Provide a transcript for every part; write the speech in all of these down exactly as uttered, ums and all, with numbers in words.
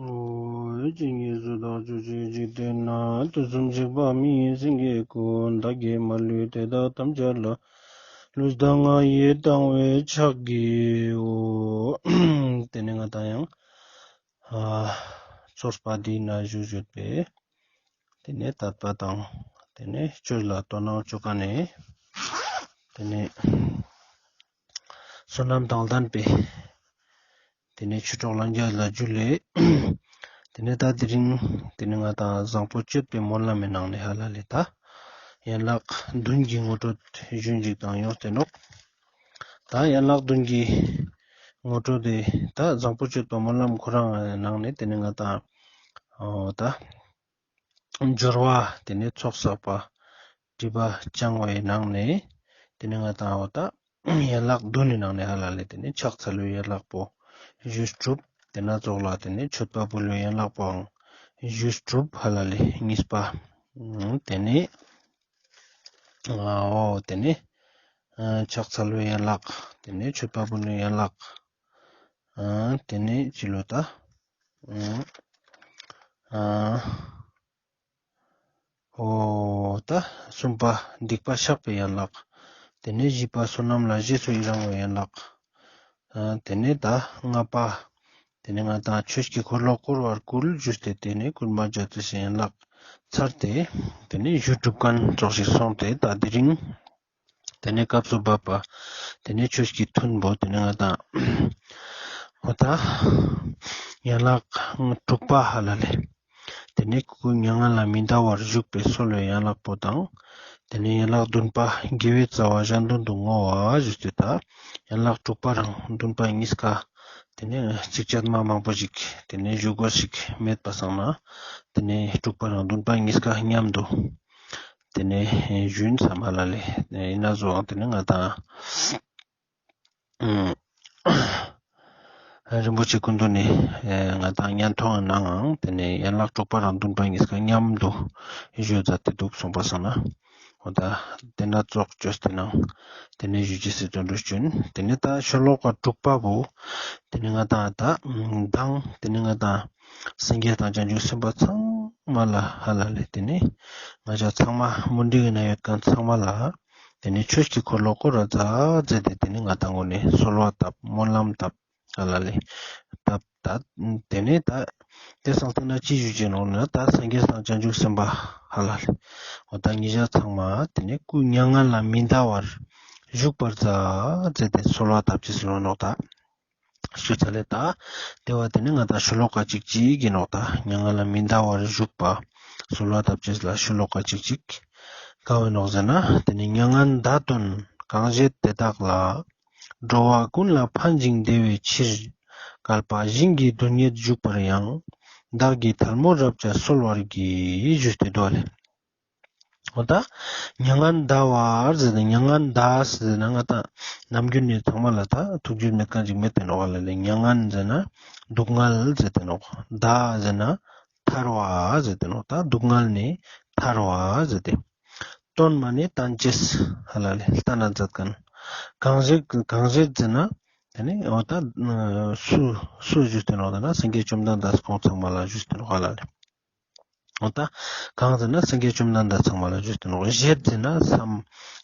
ཨོ། ཇི་སྙེད་སུ་དག་ཆོས་ཀྱི་འཇིག་རྟེན་ན། དུས་གསུམ་གཤེགས་པ་མི་ཡི་སེང་གེ་ཀུན། བདག་གིས་མ་ལུས་དེ་དག་ཐམས་ཅད་ལ། ལུས་དང་ངག་ཡིད་དང་བས་ཕྱག་བགྱིའོ། ཏེ་ནེ་ང་དང་ཡང་ཨ་ཚོགས་པ་འདི་ན་བཞུགས་ཡོད་པའི་ཏེ་ནེ་དད་པ་དང་ཏེ་ནེ་ཆོས་ལ་དོ་སྣང་ཅོ་ཁན་ནི་ཏེ་ནེ་བསོད་ནམས་དང་ལྡན་པའི་ཏེ་ནེ་ཆོས་གྲོགས་ལྷན་རྒྱས་ལ་ཇུ་ལེ། ཏེ་ནེ་ད་དེ་རིང་ཏེ་ནེ་ང་དང་བཟང་པོ་སྤྱོད་པའི་སྨོན་ལམ་མི་ནང་ནེ་ཧ་ལ་ལེ་ད་ཡན་ལག་བདུན་གྱི་ངོ་སྤྲོད་ཞུ་ཅིག་དང་ཡོང་སྟེ་ནོག། ད་ཡན་ལག་བདུན་གྱི་ངོ་སྤྲོད་དེ་ད་བཟང་པོ་སྤྱོད་པ་སྨོན་ལམ་ཁོ་རང་ནང་ནེ་ཏེ་ནེ་ང་དང་འོ་ད་སྦྱོར་བ་ཏེ་ནེ་ཚོགས་བསགས་པ་སྒྲིབ་པ་སྦྱང་བའི་ནང་ནེ་ཏེ་ནེ་ང་དང་འོ་ད་ཡན་ལག་བདུན་ནི་ནང་ནེ་ཧ་ལ་ལེ་ཏེ་ནེ་ཕྱག་འཚལ་བའི་ཡན་ལག་པོ་བཞི་སྒྲུབ། ཏེ་ནེ་ཙོགས་ལ་ཏེ་ནེ་མཆོད་པ་ཕུལ་བའི་ཡན་ལག་པོའང་བཞི་སྒྲུབ་ཧ་ལ་ལེ་གཉིས་པ། ཏེ་ནེ་ཨ་འོ་ཏེ་ནེ་ཨ་ཕྱག་འཚལ་བའི་ཡན་ལག། ཏེ་ནེ་མཆོད་པ་ཕུལ་བའི་ཡན་ལག། ཨ་ཏེ་ནེ་ཅི་ལོ་ད། ཨ་འོ་ད་གསུམ་པ་སྡིག་པ་བཤགས་པའི་ཡན་ལག། ཏེ་ནེ་བཞི་པ་བསོད་ནམས་ལ་རྗེས་སུ་ཡི་རང་བའི་ཡན་ལག། ཨ་ཏེ་ནེ་ད་ལྔ་པ་ཏེ་ནེ་ང་དང་ཆོས་ཀྱི་འཁོར་ལོ་བསྐོར་བར་བསྐུལ་ཞུས་ཏེ་ཏེ་ནེ་བསྐུལ་མ་རྒྱ་མཚོའི་ཡན་ལག་ཚར་ཏེ་ཏེ་ནེ་བཞི་སྒྲུབ་ཁན་ཙོགས་ཤིག་སོང་སྟེ་ད་དེ་རིང་ཏེ་ནེ་སྐབས་སུ་བབ་པ་ཏེ་ནེ་ཆོས་ཀྱི་མཐུན་པོ་ཏེ་ནེ་ང་དང་འོ་ད་ཡན་ལག་དྲུག་པ་ཧ་ལ་ལེ། ཏེ་ནེ་སྐུ་མྱ་ངན་ལས་མི་འདའ་བར་བཞུགས་པའི་གསོལ་བའི་ཡན་ལག་པོ་དང་། ཏེ་ནེ་ཡན་ལག་བདུན་པ་དགེ་བའི་རྩ་བ་གཞན་དོན་དུ་བསྔོ་བ་ཞུས་ཏེ་ད་ཡན་ལག་དྲུག་པ་རང་བདུན་པ་གཉིས་ཀ་ཏེ་ནེ་ཚིགས་བཅད་མ་མང་པོ་ཞིག་ཏེ་ནེ་ཞུ་དགོས་ཤིག་མེད་པ་སང་ན་ཏེ་ནེ་དྲུག་པ་རང་བདུན་པ་གཉིས་ཀ་མཉམ་དུ་ཏེ་ནེ་ཞུ་ཡིན་བསམ་ཧ་ལ་ལེ། ཨིན་ན་བཟོ་ཏེ་ནེ་ང་དང་རིན་པོ་ཆེ་སྐུ་མདུན་ནི་ང་དང་བརྙན་ཐུང་ནང་ཏེ་ནེ་ཡན་ལག་དྲུག་པ་རང་བདུན་པ་གཉིས་ཀ་མཉམ་དུ་ཞུ་མཛད་དེ་འདུག་གསུངས་པ་སང་ན། འོ་ད་ཏེ་ན་ཙོགས་བཅོས་ཏེ་ནང་ཏེ་ནེ་ཞུ་ཅེས་སི་དོན་དུ་བྱོན། ཏེ་ནེ་ད་ཤོ་ལོ་ཀ་དྲུག་པ་བོ་ཏེ་ནེ་ང་དང་ད་མདང་ཏེ་ནེ་ང་དང་སངས་རྒྱས་དང་བྱང་ཆུབ་སེམས་དཔའ་ཚང་མ་ལ་ཧ་ལ་ལེ་ཏེ་ནེ་ང་ཅག་ཚང་མ་མུན་དི་གི་ན་ཡོད་ཁན་ཚང་མ་ལ་ཏེ་ནེ་ཆོས་ཀྱི་འཁོར་ལོ་བསྐོར་ར་མཛད་མཛད་དེ་ཏེ་ནེ་ང་དང་ངོས་ནེ་གསོལ་བ་བཏབ་སྨོན་ལམ་བཏབ་ཧ་ལ་ལེ། བཏབ་ད་ཏེ་ནེ་ད་ཏེ་སང་ཏེ་ན་ཅི་ཞུ་ཅེས་ནོག་ན་ད་སངས་རྒྱས་དང་བྱང་ཆུབ་སེམས་དཔའ་ཧ་ལ་ལེ། འོ་ད་ཉེ་ཞ་ཚང་མ་ཏེ་ནེ་སྐུ་མྱ་ངན་ལས་མི་འདའ་བར་བཞུགས་པར་མཛད་མཛད་དེ་གསོལ་བ་བཏབ་ཅེས་ཟེར་བ་ནོག་ད། ཞུ་ཚར་ལེ་ད། ཏེ་བ་ཏེ་ནེ་ང་དང་ཤོ་ལོ་ཀ་ཅིག་ཅིག་གི་ནོག་ད། མྱ་ངན་ལས་མི་འདའ་བར་བཞུགས་པ་གསོལ་བ་བཏབ་ཅེས་ལ་ཤོ་ལོ་ཀ་ཅིག་ཅིག་ག་བོ་ནོག་ཟེར་ན་ཏེ་ནེ་མྱ་ངན་འདའ་དོན་གང་བཞེད་དེ་དག་ལ། འགྲོ་བ་ཀུན་ལ་ཕན་ཅིང་བདེ་བའི་ཕྱིར། བསྐལ་པ་ཞིང་གི་སྡུག་བསྔལ་བཞུགས་པར་ཡང་། བདག་གིས་ཐལ་མོ་སྦྱར་བྱས་གསོལ་བར་བགྱི། ཞུས་ཏེ་འདུག་ལེ། འོ་ད་མྱ་ངན་འདའ་བར་ཟེར་ན་མྱ་ངན་འདའ་ཟེར་ན་ང་དང་ནམ་རྒྱུན་ནེ་ཚང་མ་ལ་ད་ཐུགས་རྒྱུས་མེད་ཁན་ཅིག་མེད་དེ་ནོག་ཧ་ལ་ལེ། མྱ་ངན་ཟེར་ན་སྡུག་བསྔལ་ཟེར་ཏེ་ནོག། འདའ་ཟེར་ན་ཐར་བ་ཟེར་ཏེ་ནོག། ད་སྡུག་བསྔལ་ནེ་ཐར་བ་ཟེར་ཏེ། དོན་མ་ནེ་བསྟན་ཅེས་ཧ་ལ་ལེ་བསྟན་ན་མཛད་ཁན། གང་བཞེད་གང་བཞེད་ཟེར་ན་ཏེ་ནེ་འོ་ད་སུ་སུ་ཞུས་ཏེ་ནོག་ཟེར་ན་སངས་རྒྱས་བཅོམ་ལྡན་འདས་ཁོང་ཚང་མ་ལ་ཞུས་ཏེ་ནོག་ཧ་ལ་ལེ། འོ་ད་གང་ཟེར་ན་སངས་རྒྱས་བཅོམ་ལྡན་འདས་ཚང་མ་ལ་ཞུས་ཏེ་ནོག། བཞེད་ཟེར་ན་བསམ།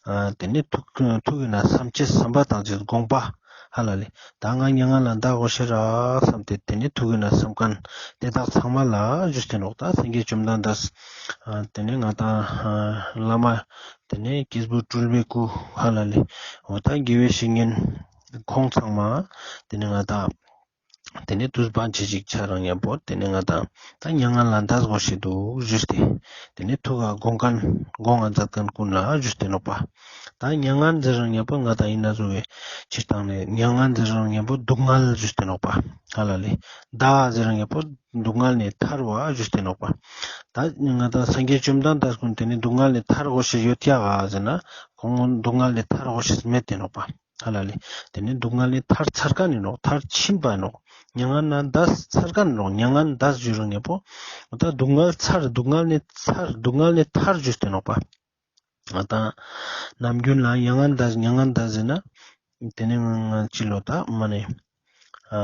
ཨ་ཏེ་ནེ་ཐུགས་ཐུགས་ཀྱི་ནང་བསམ་ཅེས་བསམ་པ་བཏང་ཅེས་དགོངས་པ་ཧ་ལ་ལེ། ད་ང་མྱ་ངན་ལས་འདའ་དགོས་ཤེས་རག་བསམ་སྟེ་ཏེ་ནེ་ཐུགས་ཀྱི་ནང་བསམ་ཁན་ཏེ་དག་ཚང་མ་ལ་ཞུས་ཏེ་ནོག། ད་སངས་རྒྱས་བཅོམ་ལྡན་འདས་ཨ་ཏེ་ནེ་ང་དང་ཨ་བླ་མ་ཏེ་ནེ་སྐྱེས་བུ་སྤྲུལ་པའི་སྐུ་ཧ་ལ་ལེ། འོ་ད་དགེ་བའི་བཤེས་གཉེན་ཁོང་ཚང་མ་ཏེ་ནེ་ང་དང་ཏེ་ནེ་དུས་བན་ཆེ་ཞིག་ཆ་རང་ཉམ་པོ་ཏེ་ནེ་ང་དང་ད་མྱ་ངན་ལས་འདའ་དགོས་ཤེས་འདུག་ཞུས་ཏེ་ཏེ་ནེ་ཐུགས་ཀ་དགོངས་ཁན་དགོངས་ང་མཛད་ཁན་ཀུན་ལ་ཞུས་ཏེ་ནོག་པ། ད་མྱ་ངན་ཟེར་རང་ཉམ་པོ་ང་དང་ཨིན་ན་བཟོ་བའི་ཕྱིར་བཏང་ནེ་མྱ་ངན་ཟེར་རང་ཉམ་པོ་སྡུག་བསྔལ་ཞུས་ཏེ་ནོག་པ་ཧ་ལ་ལེ། འདའ་ཟེར་རང་ཉམ་པོ་སྡུག་བསྔལ་ནེ་ཐར་བ་ཞུས་ཏེ་ནོག་པ། ད་ང་དང་སངས་རྒྱས་བཅོམ་ལྡན་འདས་ཀུན་ཏེ་ནེ་སྡུག་བསྔལ་ནེ་ཐར་དགོས་ཤེས་ཡོད་ཀྱག་ག་ཟེར་ན་ཁོང་སྡུག་བསྔལ་ནེ་ཐར་དགོས་ཤེས་མེད་དེ་ནོག་པ། ཧ་ལ་ལེ། ཏེ་ནེ་སྡུག་བསྔལ་ནེ་ཐར་ཚར་ཁན་ཨིན་ནོག། ཐར་ཕྱིན་པ་ཨིན་ནོག། མྱ་ངན་ལས་འདས་ཚར་ཁན་ཨིན་ནོག། མྱ་ངན་འདས་ཞུ་རང་ཉམ་པོ་འོ་ད་སྡུག་བསྔལ་ཚར་སྡུག་བསྔལ་ནེ་ཚར་སྡུག་བསྔལ་ནེ་ཐར་ཞུས་ཏེ་ནོག་པ། ང་དང་ནམ་རྒྱུན་ལ་མྱ་ངན་འདས་མྱ་ངན་འདས་ཟེར་ན་ཏེ་ནེ་ང་ཅི་ལོ་ད་མ་ནེ་ཨ་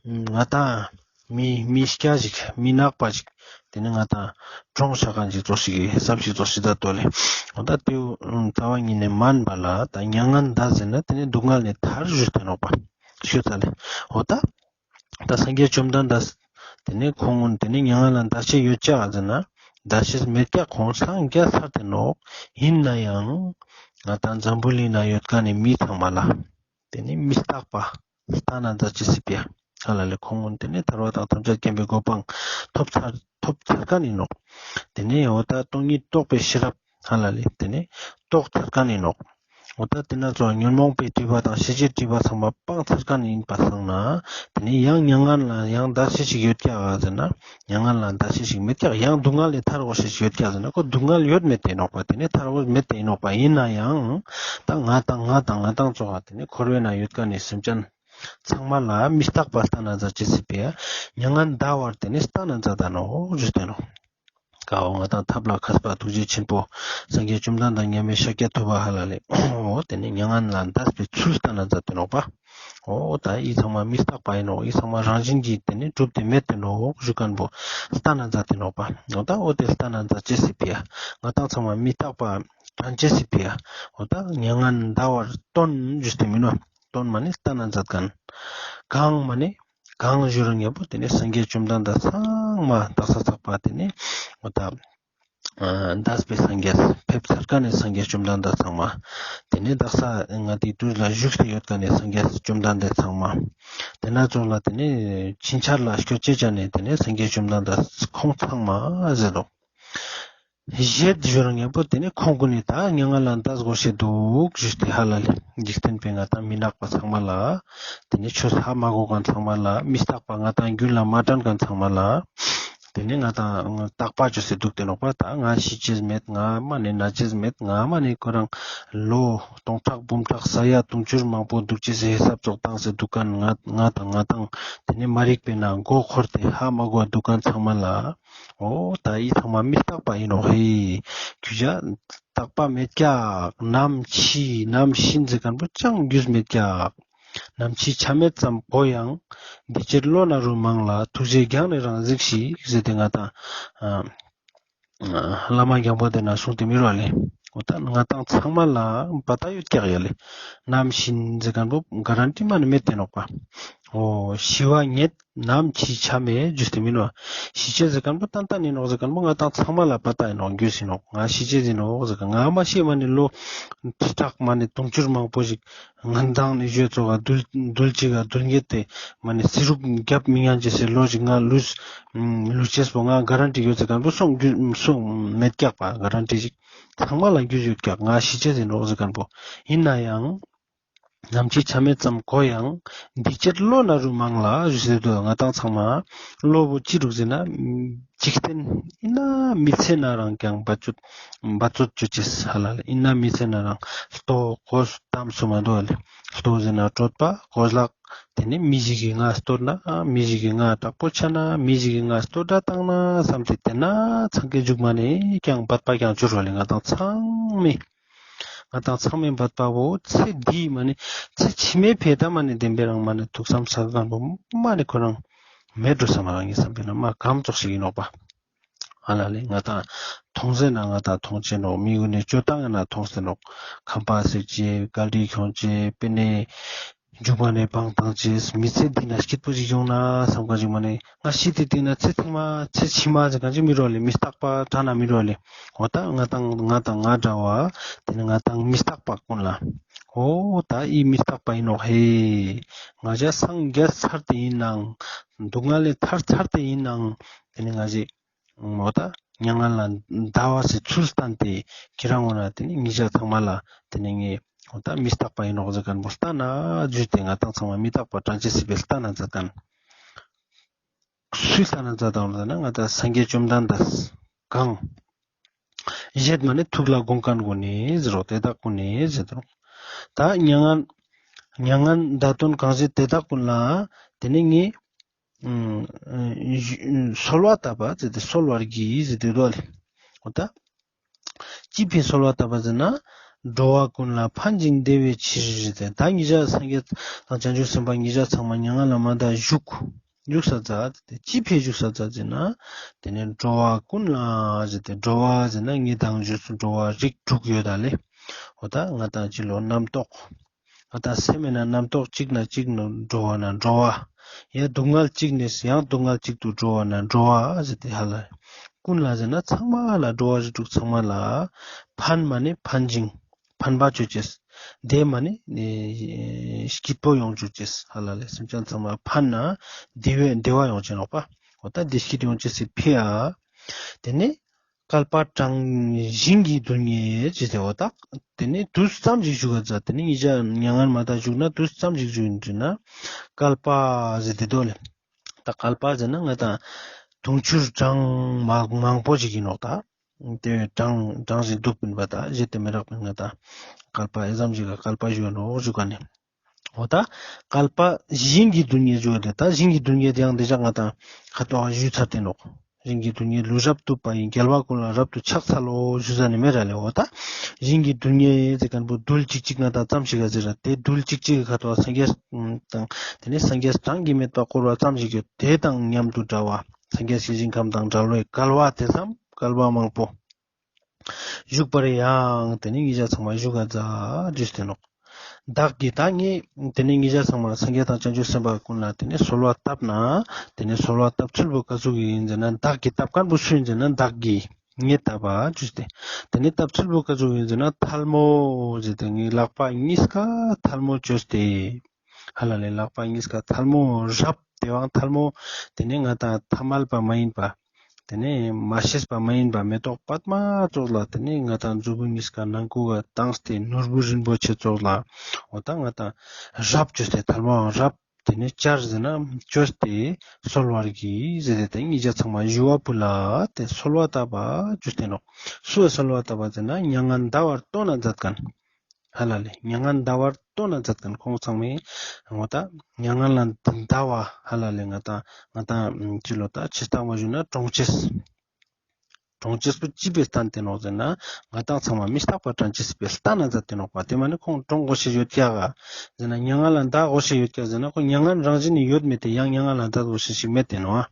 ང་དང་ མི་མི་སྐྱ་ཞིག་མི་ནག་པ་ཞིག་ཏེ་ནེ་ང་ཏང་གྲོངས་ཆ་ཁན་ཞིག་ཙོགས་ཤིག་གི་ཧི་སབ་ཞིག་ཙོགས་ཤིག་ད་ཏོ་ལེ། འོ་ད་ཏེའུ་རྩ་བ་ཉིད་ནས་མན་པ་ལ་ད་མྱ་ངན་འདའ་ཟེར་ན་ཏེ་ནེ་སྡུག་བསྔལ་ནེ་ཐར་ཞུས་ཏེ་ནོག་པ། ཞུས་ཚར་ལེ། འོ་ད་ད་སངས་རྒྱས་བཅོམ་ལྡན་འདས་ཏེ་ནེ་ཁོང་ངོ་ཏེ་ནེ་མྱ་ངན་ལ་འདའ་ཤེས་ཡོད་ཀྱག་ཟེར་ན་འདའ་ཤེས་མེད་ཀྱག། ཁོང་སངས་རྒྱས་ཚར་ཏེ་ནོག། ཨིན་ནའང་ང་ཏང་འཛམ་བུ་གླིང་ན་ཡོད་ཁན་ནི་མི་ཚང་མ་ལ་ཏེ་ནེ་མི་རྟག་པ་ལྟ་ན་མཛད་ཅེས་སི་ཕི་ཡ་ཧ་ལ་ལེ། ཁོང་ངོ་ཏེ་ནེ་ཐར་པ་དང་ཐམས་ཅད་མཁྱེན་པའི་གོ་འཕང་ཐོབ་ཚར་ཐོབ་ཚར་ཁན་ཨིན་ནོག། ཏེ་ནེ་འོ་ད་སྟོང་ཉིད་རྟོགས་པའི་ཤེས་རབ་ཧ་ལ་ལེ་ཏེ་ནེ་རྟོགས་ཚར་ཁན་ཨིན་ནོག། འོ་ད་ཏེ་ན་ཚོ་ཉོན་མོངས་པའི་སྒྲིབ་པ་དང་ཤེས་བྱའི་སྒྲིབ་པ་ཚང་མ་སྤངས་ཚར་ཁན་ཨིན་པ་སང་ན་ཏེ་ནེ་ཡང་མྱ་ངན་ལ་ཡང་འདའ་ཤེས་ཤིག་ཡོད་ཀྱག་ཟེར་ན་མྱ་ངན་ལ་འདའ་ཤེས་ཤིག་མེད་ཀྱག། ཡང་སྡུག་བསྔལ་ལས་ཐར་དགོས་ཤེས་ཤིག་ཡོད་ཀྱག་ཟེར་ན་ཁོ་སྡུག་བསྔལ་ཡོད་མེད་ཏེ་ཨིན་ནོག་པ། ཏེ་ནེ་ཐར་དགོས་མེད་ཏེ་ཨིན་ནོག་པ། ཨིན་ནའང་ད་ང་ཏང་ང་ཏང་ང་ཏང་ཚོ་ཧ་ཏེ་ནེ་འཁོར་བའི་ནང་ཡོད་ཁན་ནི་སེམས་ཅན་ཚང་མ་ལ་མི་རྟག་པ་ལྟ་ན་མཛད་ཅེས་སི་ཕི་ཡ་མྱ་ངན་འདའ་བར་ཏེ་ནེ་ལྟ་ན་མཛད་ད་ནོག་ཞུས་ཏེ་ནོག། ཀ་འོ་ང་ཏང་ཐབས་ལ་མཁས་པ་ཐུགས་རྗེ་ཆེན་པོ་སངས་རྒྱས་བཅོམ་ལྡན་འདས་མཉམ་མེད་ཤཱཀྱ་ཐུབ་པ་ཧ་ལ་ལེ། འོ་ཏེ་ནེ་མྱ་ངན་ལ་འདས་པའི་ཚུལ་ལྟ་ན་མཛད་ཏེ་ནོག་པ། འོ་ད་འི་ཚང་མ་མི་རྟག་པ་ཨིན་ནོག། འི་ཚང་མ་རང་བཞིན་གྱིས་ཏེ་ནེ་གྲུབ་སྟེ་མེད་ཏེ་ནོག་ཞུ་ཁན་པོ་ལྟ་ན་མཛད་ཏེ་ནོག་པ། འོ་ད་འོ་ཏེ་ལྟ་ན་མཛད་ཅེས་སི་ཕི་ཡ་ང་ཏང་ཚང་མ་མི་རྟག་པ་དྲན་ཅེས་སི་ཕི་ཡ་འོ་ད་མྱ་ངན་འདའ་བར་སྟོན་ཞུས་ཏེ་མིན་ནོག། སྟོན་མ་ནེ་ལྟ་ན་མཛད་ཁན། གང་མ་ནེ་གང་ཞུ་རུང་ཉམ་པོ་ཏེ་ནེ་སངས་རྒྱས་བཅོམ་ལྡན་འདས་ཚང་མ་དག་ས་ཚག་པ་ཏེ་ནེ་འོ་ད་ཨ་འདས་པའི་སངས་རྒྱས་ཕེབས་ཚར་ཁན་ནི་སངས་རྒྱས་བཅོམ་ལྡན་འདས་ཚང་མ་ཏེ་ནེ་དག་ས་ང་ཏིའི་དུས་ལ་བཞུགས་ཏེ་ཡོད་ཁན་ནི་སངས་རྒྱས་བཅོམ་ལྡན་འདས་ཚང་མ་ཏེ་ན་ཚོགས་ལ་ཏེ་ནེ་ཕྱིན་ཆད་ལ་སྐྱོད་ཅེས་ཅན་ནི་ཏེ་ནེ་སངས་རྒྱས་བཅོམ་ལྡན་འདས་ཁོང་ཚང་མ་ཟེར་རོ། ཞེས་ཞུ་རུང་ཉམ་པོ་ཏེ་ནེ་ཁོང་གུན་ནི་ད་མྱ་ངན་ལ་འདས་དགོས་ཤེས་འདུག་ཞུས་ཏེ་ཧ་ལ་ལེ། འཇིག་རྟེན་པའི་ང་ཏང་མི་ནག་པ་ཚང་མ་ལ་ཏེ་ནེ་ཆོས་ཧ་མ་གོ་ཁན་ཚང་མ་ལ་མི་རྟག་པ་ང་ཏང་རྒྱུད་ལ་མ་དྲན་ཁན་ཚང་མ་ལ་ཏེ་ནེ་ང་ཏང་རྟག་པ་ཅོས་སེ་འདུག་སྟེ་ནོག་པ། ད་ང་ཤི་ཅེས་མེད། ང་མ་ནེ་ན་ཅེས་མེད། ང་མ་ནེ་ཁོ་རང་ལོ་སྟོང་ཕྲག་འབུམ་ཕྲག་ས་ཡ་དུང་ཕྱུར་མང་པོ་འདུག་ཅེས་སི་ཧི་སབ་ཙོགས་བཏང་སེ་འདུག་ཁན་ང་ང་ཏང་ང་ཏང་ཏེ་ནེ་མ་རིག་པའི་ནང་མགོ་འཁོར་ཏེ་ཧ་མ་གོ་འདུག་ཁན་ཚང་མ་ལ་འོ་ད་འི་ཚང་མ་མི་རྟག་པ་ཨིན་ནོག་ཧེ། རྒྱུ་ཅ་རྟག་པ་མེད་ཀྱག། ནམ་འཆི་ནམ་ཤི་ཟེར་ཁན་པོ་ཅང་རྒྱུས་མེད་ཀྱག། ནམ་འཆི་ཆ་མེད་ཙམ་གོ་ཡང་། འདི་ཕྱིར་བློ་ན་རུ་མང་ལ། ཐུགས་རྗེས་རྒྱང་ནས་རང་གཟིགས་ཤིག་ཟེར་ཏེ་ང་ཏང་ཨ་བླ་མ་རྒྱལ་པོ་ཏེ་ན་གསུངས་ཏེ་མི་རུ་བ་ལེ། འོ་ད་ང་ཏང་ཚང་མ་ལ་པ་ཏ་ཡོད་ཀྱག་ཡ་ལེ། ནམ་ཤི་ཟེར་ཁན་པོ་ག་རན་ཊི་མ་ནེ་མེད་ཏེ་ནོག་པ། འོ་ཤི་བ་ཉིད་ནམ་འཆི་ཆ་མེད་ཞུས་ཏེ་མིན་ནོག། ཤི་ཅེས་ཟེར་ཁན་པོ་ཏན་ཏན་ཨིན་ནོག་ཟེར་ཁན་པོ་ང་ཏང་ཚང་མ་ལ་པ་ཏ་ཨིན་ནོག། རྒྱུས་ཨིན་ནོག། ང་ཤི་ཅེས་ཨིན་ནོག་ཟེར་ཁན་ང་མ་ཤི་མ་ནེ་ལོ་ཁྲི་ཕྲག་མ་ནེ་དུང་ཕྱུར་མང་པོ་ཞིག་ང་ཏང་ནི་ཞོ་ཙོགས་ག་རྡུལ་རྡུལ་གཅིག་ག་རྡུལ་སྙེད་དེ་མ་ནེ་སི་རུག་རྒྱབ་མི་ཉན་ཅེས་སི་ལོ་ཞིག་ང་ལུས་ལུས་ཅེས་པོ་ང་ག་རན་ཊི་ཡོད་ཟེར་ཁན་པོ་སོང་རྒྱུས་སོང་མེད་ཀྱག་པ། ག་རན་ཊི་ཞིག་ཚང་མ་ལ་རྒྱུས་ཡོད་ཀྱག། ང་ཤི་ཅེས་ཨིན་ནོག་ཟེར་ཁན་པོ་ཨིན་ནའང་ནམ་འཆི་ཆ་མེད་ཙམ་གོ་ཡང་། འདི་ཕྱིར་བློ་ན་རུ་མང་ལ་ཞུས་ཏེ་འདུག། ང་ཏང་ཚང་མ་བློ་བོ་ཅི་རུག་ཟེར་ན་འཇིག་རྟེན་ཨིན་ན་མི་ཚེ་ན་རང་ཀྱང་བ་ཅོད་བ་ཅོད་ཅོ་ཅེས་ཧ་ལ་ལེ། ཨིན་ན་མི་ཚེ་ན་རང་ལྟོ་གོས་གཏམ་སུ་མ་འདུག་ལེ། ལྟོ་ཟེར་ན་གྲོད་པ། གོས་ལག། ཏེ་ནེ་མི་ཞིག་གི་ང་སྟོར་ན་མི་ཞིག་གི་ང་དྲག་པོ་ཆ་ན་མི་ཞིག་གི་ང་སྟོར་དྲ་བཏང་ན་བསམ་སྟེ་ཏེ་ན་ཚང་ཀའི་མཇུག་མ་ནེ་ཀྱང་བད་པ་ཀྱང་འབྱུང་རུ་བ་ལེ། ང་ཏང་ཚང་མའི་ང་ཏང་ཚང་མའི་བད་པ་བོ་ཚེ་འདི་མ་ནེ་ཚེ་ཕྱི་མའི་ཕི་ཡ་ཏ་མ་ནེ་བདེན་པའི་རང་མ་ནེ་ཐུགས་བསམ་ས་གང་པོ་མ་ནེ་ཁོ་རང་མེད་འགྲོ་ས་མ་རང་ངི་བསམ་པའི་ནང་མ་གམ་ཙོགས་ཤིག་ཨིན་ནོག་པ། ཨ་ལ་ལེ་ང་ཏང་མཐོང་ཟེར་ན་ང་ཏང་མཐོང་ཅེས་ནོག། མི་གུན་ནི་ཅོ་སྟངས་ཡང་ན་མཐོང་ཟེར་ནོག། ཁམས་པ་ཟེར་ཅེས་གལ་ཏེ་ཁྱོང་ཅེས་པེ་ནེ་མཇུག་མ་ནེ་བང་བཏང་ཅེས་མི་ཚེ་འདི་ན་སྐྱིད་པོ་ཞིག་ཡོང་ན་བསམ་ཁན་ཞིག་མ་ནེ་ང་ཤི་སྟེ་སྟིང་ན་ཚེ་ཐེངས་མ་ཚེ་ཕྱི་མ་ཟེར་ཁན་ཞིག་མི་རུ་བ་ལེ། མི་རྟག་པ་དྲན་ན་མི་རུ་བ་ལེ། འོ་ད་ང་ཏང་ང་ཏང་ང་འདྲ་བ་ཏེ་ནེ་ང་ཏང་མི་རྟག་པ་གུན་ལ་འོ་ད་འི་མི་རྟག་པ་ཨིན་ནོག་ཧེ། ང་ཞ་སངས་རྒྱས་ཚར་ཏེ་ཨིན་ནའང་སྡུག་བསྔལ་ལས་ཐར་ཚར་ཏེ་ཨིན་ནའང་ཏེ་ནེ་ང་ཞ་འོ་ད་མྱ་ངན་ལས་འདའ་བ་སི་ཚུལ་བསྟན་ཏེ་ཁྱེ་རང་ངོ་ན་ཏེ་ནེ་ཉེ་ཞ་ཚང་མ་ལ་ཏེ་ནེ་ངས་འོ་ད་མི་རྟག་པ་ཨིན་ནོག་ཟེར་ཁན་པོ་ལྟ་ན་ཞུས་ཏེ་ང་ཏང་ཚང་མ་མི་རྟག་པ་དྲན་ཅེས་སི་ཕི་ཡ་ལྟ་ན་མཛད་ཁན། སུའི་ལྟ་ན་མཛད་དང་ཟེར་ན་ང་ཏང་སངས་རྒྱས་བཅོམ་ལྡན་འདས་གང་ཞེས་མ་ནེ་ཐུགས་ལ་དགོངས་ཁན་གུན་ནི་ཟེར་རོ། དེ་དག་གུན་ནི་ཟེར་རོ། ད་མྱ་ངན་མྱ་ངན་འདའ་དོན་གང་ཞེས་དེ་དག་གུན་ལ་ཏེ་ནེ་ངས་ཨ་ཨ་གསོལ་བ་བཏབ་པ་ཟེར་ཏེ་གསོལ་བར་བགྱི་ཟེར་ཏེ་འདུག་ལེ། འོ་ད་ཅི་ཕི་གསོལ་བ་བཏབ་པ་ཟེར་ན་འགྲོ་བ་ཀུན་ལ་ཕན་ཅིང་བདེ་བའི་ཕྱིར་ཟེར་ཏེ་ད་ཉེ་ཞ་སངས་རྒྱས་དང་བྱང་ཆུབ་སེམས་དཔའ་ཉེ་ཞ་ཚང་མ་མྱ་ངན་ལས་མ་འདའ་བཞུགས། བཞུགས་ས་མཛད་དེ་ཅི་ཕིའ་བཞུགས་ས་མཛད་ཟེར་ན། དེ་ནས་འགྲོ་བ་ཀུན་ལ་ཟེར་ཏེ་འགྲོ་བ་ཟེར་ན་ངའི་དང་བཞུགས་སུ་འགྲོ་བ་རིགས་དྲུག་ཡོད་ད་ལེ། འོ་ད་ང་དང་ཅི་ལོ་རྣམ་རྟོག་ང་དང་སེམས་མེད་ན་རྣམ་རྟོག་གཅིག་ན་གཅིག་ཏུ་འགྲོ་བ་ན་འགྲོ་བ། ཡང་སྡུག་བསྔལ་གཅིག་ནས་ཡང་སྡུག་བསྔལ་གཅིག་ཏུ་འགྲོ་བ་ན་འགྲོ་བ་ཟེར་ཏེ་ཧ་ལ། ཀུན་ལ་ཟེར་ན་ཚང་མ་ལ་འགྲོ་བ་རིགས་དྲུག་ཚང་མ་ལ། ཕན་མ་ནི་ཕན་ཅིང་ཕན་པ་ཅོ་ཅེས། བདེ་མ་ནི་ནི་སྐྱིད་པོ་ཡོང་ཅོ་ཅེས་ཧ་ལ་ལེ། སེམས་ཅན་ཚང་མ་ཕན་ན་བདེ་བའི་བདེ་བ་ཡོང་ཅེས་ནོག་པ། འོ་ད་བདེ་སྐྱིད་ཡོང་ཅེས་སི་ཕིའ། དེ་ནས་བསྐལ་པ་གྲངས་ཞིང་གི་རྡུལ་སྙེད་ཅེས་ཟེར་བ་དག་དེ་ནས་དུས་ཙམ་ཞིག་བཞུགས་ས་མཛད། དེ་ནས་ཉིད་ཅག་མྱ་ངན་མ་དང་བཞུགས་ན་དུས་ཙམ་ཞིག་བཞུགས་ཡིན་ན་བསྐལ་པ་ཟེར་ཏེ་འདུག་ལེ། ད་བསྐལ་པ་ཟེར་ན་ང་དང་དུང་ཕྱུར་གྲངས་མ་མང་པོ་ཞིག་ཡིན་ནོག་ད། དེ་གྲངས་གྲངས་ཤིག་འདུག་པིན་པ་ད་གཞི་དེ་མི་རག་པིན་ང་དང་བསྐལ་པ་ཨེ་ཙམ་ཞིག་ག་བསྐལ་པ་བཞུགས་ནོག་བཞུགས་ག་ནས། འོ་ད་བསྐལ་པ་ཞིང་གི་རྡུལ་སྙེད་བརྗོད་དེ་ད་ཞིང་གི་རྡུལ་སྙེད་དེ་ཡང་དེ་ཞག་ང་དང་ཁ་ཏོག་ཞུས་ཚར་ཏེ་ནོག་ཞིང་གི་རྡུལ་སྙེད་ལུས་རབ་ཏུ་བབ་པ་ཡི། རྒྱལ་བ་ཀུན་ལ་རབ་ཏུ་ཕྱག་འཚལ་ལོ་ཞུས་ས་ནི་མེད་ར་ལེ། འོ་ད་ཞིང་གི་རྡུལ་སྙེད་ཟེར་མཁན་པོ་རྡུལ་གཅིག་གཅིག་ང་དང་ཙམ་ཞིག་ག་ཟེར་ར་དེ་རྡུལ་གཅིག་གཅིག་གི་ཁ་ཏོག་སངས་རྒྱས་དང་དེ་ནས་སངས་རྒྱས་གྲངས་ཀྱིས་མེད་པ་བསྐོར་བ་ཙམ་ཞིག་ཡོད་དེ་དང་མཉམ་དུ་འདྲ་བ་སངས་རྒྱས་ཀྱི་ཞིང་ཁམས་དང་འདྲ་བའི་བསྐལ་པ་དེ་ཙམ་བསྐལ་པ་མང་པོ། བཞུགས་པར་ཡང་དེ་ནས་ཉིད་ཅག་ཚང་མ་བཞུགས་ག་མཛད་ཞུས་ཏེ་ནོག་བདག་གིས་ད་ངས་དེ་ནས་ཉིད་ཅག་ཚང་མ་སངས་རྒྱས་དང་བྱང་ཆུབ་སེམས་དཔའ་ཀུན་ལ་དེ་ནས་གསོལ་བ་བཏབ་ན་དེ་ནས་གསོལ་བ་བཏབ་ཚུལ་བོ་ག་ཟུག་ཡིན་ཟེར་ན་བདག་གིས་བཏབ་མཁན་པོ་སུ་ཡིན་ཟེར་ན་བདག་གིས་ངས་བཏབ་པ་ཞུས་ཏེ། དེ་ནས་བཏབ་ཚུལ་བོ་ག་ཟུག་ཡིན་ཟེར་ན་ཐལ་མོ་ཟེར་ཏེ་ངའི་ལག་པ་གཉིས་ཀ་ཐལ་མོ་བཅོས་ཏེ། ཧ་ལ་ལེ་ལག་པ་གཉིས་ཀ་ཐལ་མོ་རབ་དེ་བང་ཐལ་མོ་དེ་ནས་ང་དང་ཐ་མལ་པ་མ་ཡིན་པ། དེ་ནས་མ་ཤེས་པ་མ་ཡིན་པ་མེ་ཏོག་པདྨ་ཙོགས་ལ་དེ་ནས་ང་དང་མཛུ་གུ་གཉིས་ཀ་ནང་ཁུག་ག་བཏང་སྟེ་ནོར་བུ་རིན་པོ་ཆེ་ཙོགས་ལ་འོ་ད་ང་དང་རབ་བཅོས་ཏེ་ཐལ་མོའང་རབ་དེ་ནས་བཅར་ཟེར་ན་བཅོས་ཏེ་གསོལ་བར་བགྱི་ཟེར་ཏེ་དེ་ཉིད་ཅག་ཚང་མ་ཞུ་བ་ཕུལ་ལ་དེ་གསོལ་བ་བཏབ་པ་བཅོས་ཏེ་ནོག་སུ་གསོལ་བ་བཏབ་པ་ཟེར་ན་མྱ་ངན་འདའ་བར་བཏོན་ན་མཛད་མཁན། ཧ་ལ་ལེ། མྱ་ངན་འདའ་བར་བཏོན་ན་མཛད་མཁན་ཁོང་ཚང་མས་འོ་ད་མྱ་ངན་ལ་འདའ་བ་ཧ་ལ་ལེ་ང་དང་ང་དང་ཅི་ལོ་ད་ཕྱི་རྟགས་མ་ཞུ་ན་གྲོང་ཁྱེར། གྲོང་ཁྱེར་པོ་ཅི་ཕིའ་བསྟན་ཏེ་ནོག་ཟེར་ན་ང་དང་ཚང་མ་མི་རྟག་པ་དྲན་ཅེས་སི་ཕིའ་བསྟན་ན་མཛད་དེ་ནོག་པ། དེ་མ་ནི་ཁོང་གྲོངས་དགོས་ཤེས་ཡོད་ཀྱག་ག་ཟེར་ན་མྱ་ངན་ལ་འདའ་དགོས་ཤེས་ཡོད་ཀྱག་ཟེར་ན་ཁོང་མྱ་ངན་རང་བཞིན་ནི་ཡོད་མེད་དེ་ཡང་མྱ་ངན་ལ་འདའ་དགོས་ཤེས་ཤིག་མེད་དེ་ནོག་ཨ།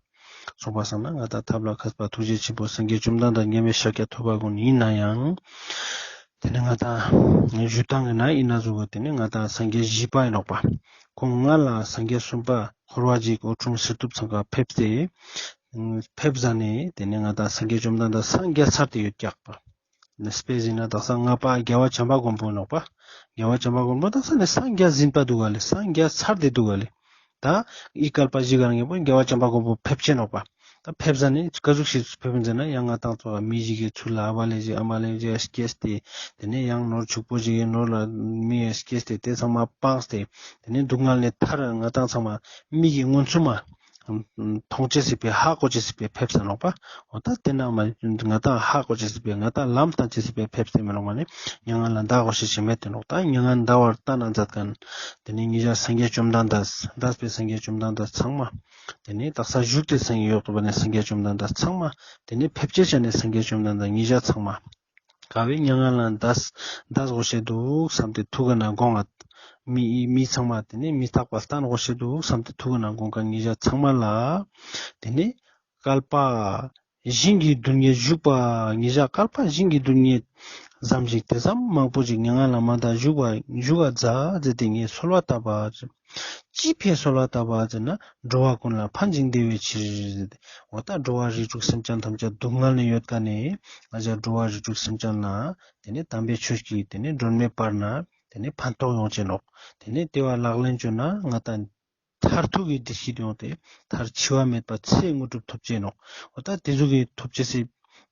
སོང་པ་སང་ན་ང་དང་ཐབས་ལ་མཁས་པ་ཐུགས་རྗེ་ཆེན་པོ་སངས་རྒྱས་བཅོམ་ལྡན་འདས་མཉམ་མེད་ཤཱཀྱ་ཐུབ་པ་ཀུན་ཡིན་ན་ཡང་། དེ་ནས་ང་དང་ཞུ་སྟངས་ཀྱི་ན་ཡིན་ན་ཟུག་གི་དེ་ནས་ང་དང་སངས་རྒྱས་བཞི་པ་ཡིན་ནོག་པ། ཁོང་སྔ་ལ་སངས་རྒྱས་གསུམ་པ་འཁོར་བ་འཇིག་འོད་འཁྲུངས་གསེར་ཐུབ་ཚང་ཀ་ཕེབས་ཏེ། ཕེབས་ཟ་ནས་དེ་ནས་ང་དང་སངས་རྒྱས་བཅོམ་ལྡན་འདས་སངས་རྒྱས་ཚར་ཏེ་ཡོད་ཀྱག་པ། དཔེ་ཟིན་ན་དག་ས་ལྔ་པ་རྒྱལ་བ་བྱམས་པ་མགོན་པོ་ནོག་པ། རྒྱལ་བ་བྱམས་པ་མགོན་པོ་དག་ས་ནས་སངས་རྒྱས་ཟིན་པ་འདུག་ག་ལེ། སངས་རྒྱས་ཚར་ཏེ་འདུག་ག་ལེ། ད་འི་བསྐལ་པ་བཞི་ག་རང་ངེས་པོ་རྒྱལ་བ་བྱམས་པ་མགོན་པོ་ཕེབས་ཆེན་ནོག་པ། ད་ཕེབས་ཟ་ནས་ག་ཟུག་ཞིག་ཕེབས་ཟེར་ན་ཡང་ང་དང་ཚོ་མི་ཞིག་གི་ཚུལ་ལ་ཨ་བ་ལེ་ཞིག་ཨ་མ་ལེ་ཞིག་སྐྱེས་ཏེ། དེ་ནས་ཡང་ནོར་ཕྱུག་པོ་ཞིག་གི་ནོར་ལ་མི་སྐྱེས་ཏེ་དེ་ཚང་མ་སྤངས་ཏེ། དེ་ནས་སྡུག་བསྔལ་ནས་ཐར་ང་དང་ཚང་མ་མིག་གི་མངོན་སུམ་མ། མཐོང་ཅེས་སི་ཕིའ་ཧ་གོ་ཅེས་སི་ཕིའ་ཕེབས་ས་ནོག་པ། འོ་ད་དེ་ན་མ་ང་དང་ཧ་གོ་ཅེས་སི་ཕིའ་ང་དང་ལམ་བསྟན་ཅེས་སི་ཕིའ་ཕེབས་ཏེ་མེ་ནོག་མ་ནི་མྱ་ངན་ལ་འདའ་དགོས་ཤེས་ཤིག་མེད་དེ་ནོག་ད་མྱ་ངན་འདའ་བར་བཏོན་ན་མཛད་མཁན། དེ་ནས་ཉིད་ཅག་སངས་རྒྱས་བཅོམ་ལྡན་འདས་འདས་པའི་སངས་རྒྱས་བཅོམ་ལྡན་འདས་ཚང་མ། དེ་ནས་དག་ས་བཞུགས་ཏེ་སངས་རྒྱས་ཡོག་ཏུ་བ་ནས་སངས་རྒྱས་བཅོམ་ལྡན་འདས་ཚང་མ། དེ་ནས་ཕེབས་ཅེས་ཆ་ནས་སངས་རྒྱས་བཅོམ་ལྡན་འདས་ཉིད་ཅག་ཚང་མ། ག་བའི་མྱ་ངན་ལ་འདས་འདས་དགོས་ཤེས་འདུག་བསམ་སྟེ་ཐུགས་ཀ་ན་དགོངས་ང་། མི་མི་ཚང་མ་དེ་ནས་མི་རྟག་པ་བསྟན་དགོས་ཤེས་འདུག་བསམ་སྟེ་ཐུགས་ཀ་ན་དགོངས་མཁན་ཉིད་ཅག་ཚང་མ་ལ། དེ་ནས་བསྐལ་པ་ཞིང་གི་རྡུལ་སྙེད་བཞུགས་པ་ཉིད་ཅག་བསྐལ་པ་ཞིང་གི་རྡུལ་སྙེད་ཙམ་ཞིག་དེ་ཙམ་མང་པོ་ཞིག་མྱ་ངན་ལ་མ་འདའ་བཞུགས་པ་བཞུགས་པ་མཛད་ཟེར་ཏེ་ངས་གསོལ་བ་བཏབ་པ། ཅི་ཕིའ་གསོལ་བ་བཏབ་པ་ཟེར་ན་འགྲོ་བ་ཀུན་ལ་ཕན་ཞིང་བདེ་བའི་ཕྱིར། འོ་ད་འགྲོ་བ་རིགས་དྲུག་སེམས་ཅན་ཐམས་ཅད་སྡུག་བསྔལ་ནས་ཡོད་མཁན་ནི་ང་ཅག་འགྲོ་བ་རིགས་དྲུག་སེམས་ཅན་ལ་དེ་ནས་དམ་པའི་ཆོས་ཀྱི་དེ་ནས་སྒྲོན་མེ་སྤར་ན་དེ་ནས་ཕན་ཐོགས་ཡོང་ཅེས་ནོག་དེ་ནས་དེ་བ་ལག་ལེན་བཅོས་ན་ང་དང་མཐར་ཐུག་གི་བདེ་སྐྱིད་ཡོང་སྟེ་མཐར་འཆི་བ་མེད་པ་ཚེ་དངོས་གྲུབ་ཐོབ་ཅེས་ནོག་འོ་ད་དེ་ཟུག་གི་ཐོབ་ཅེས་སི་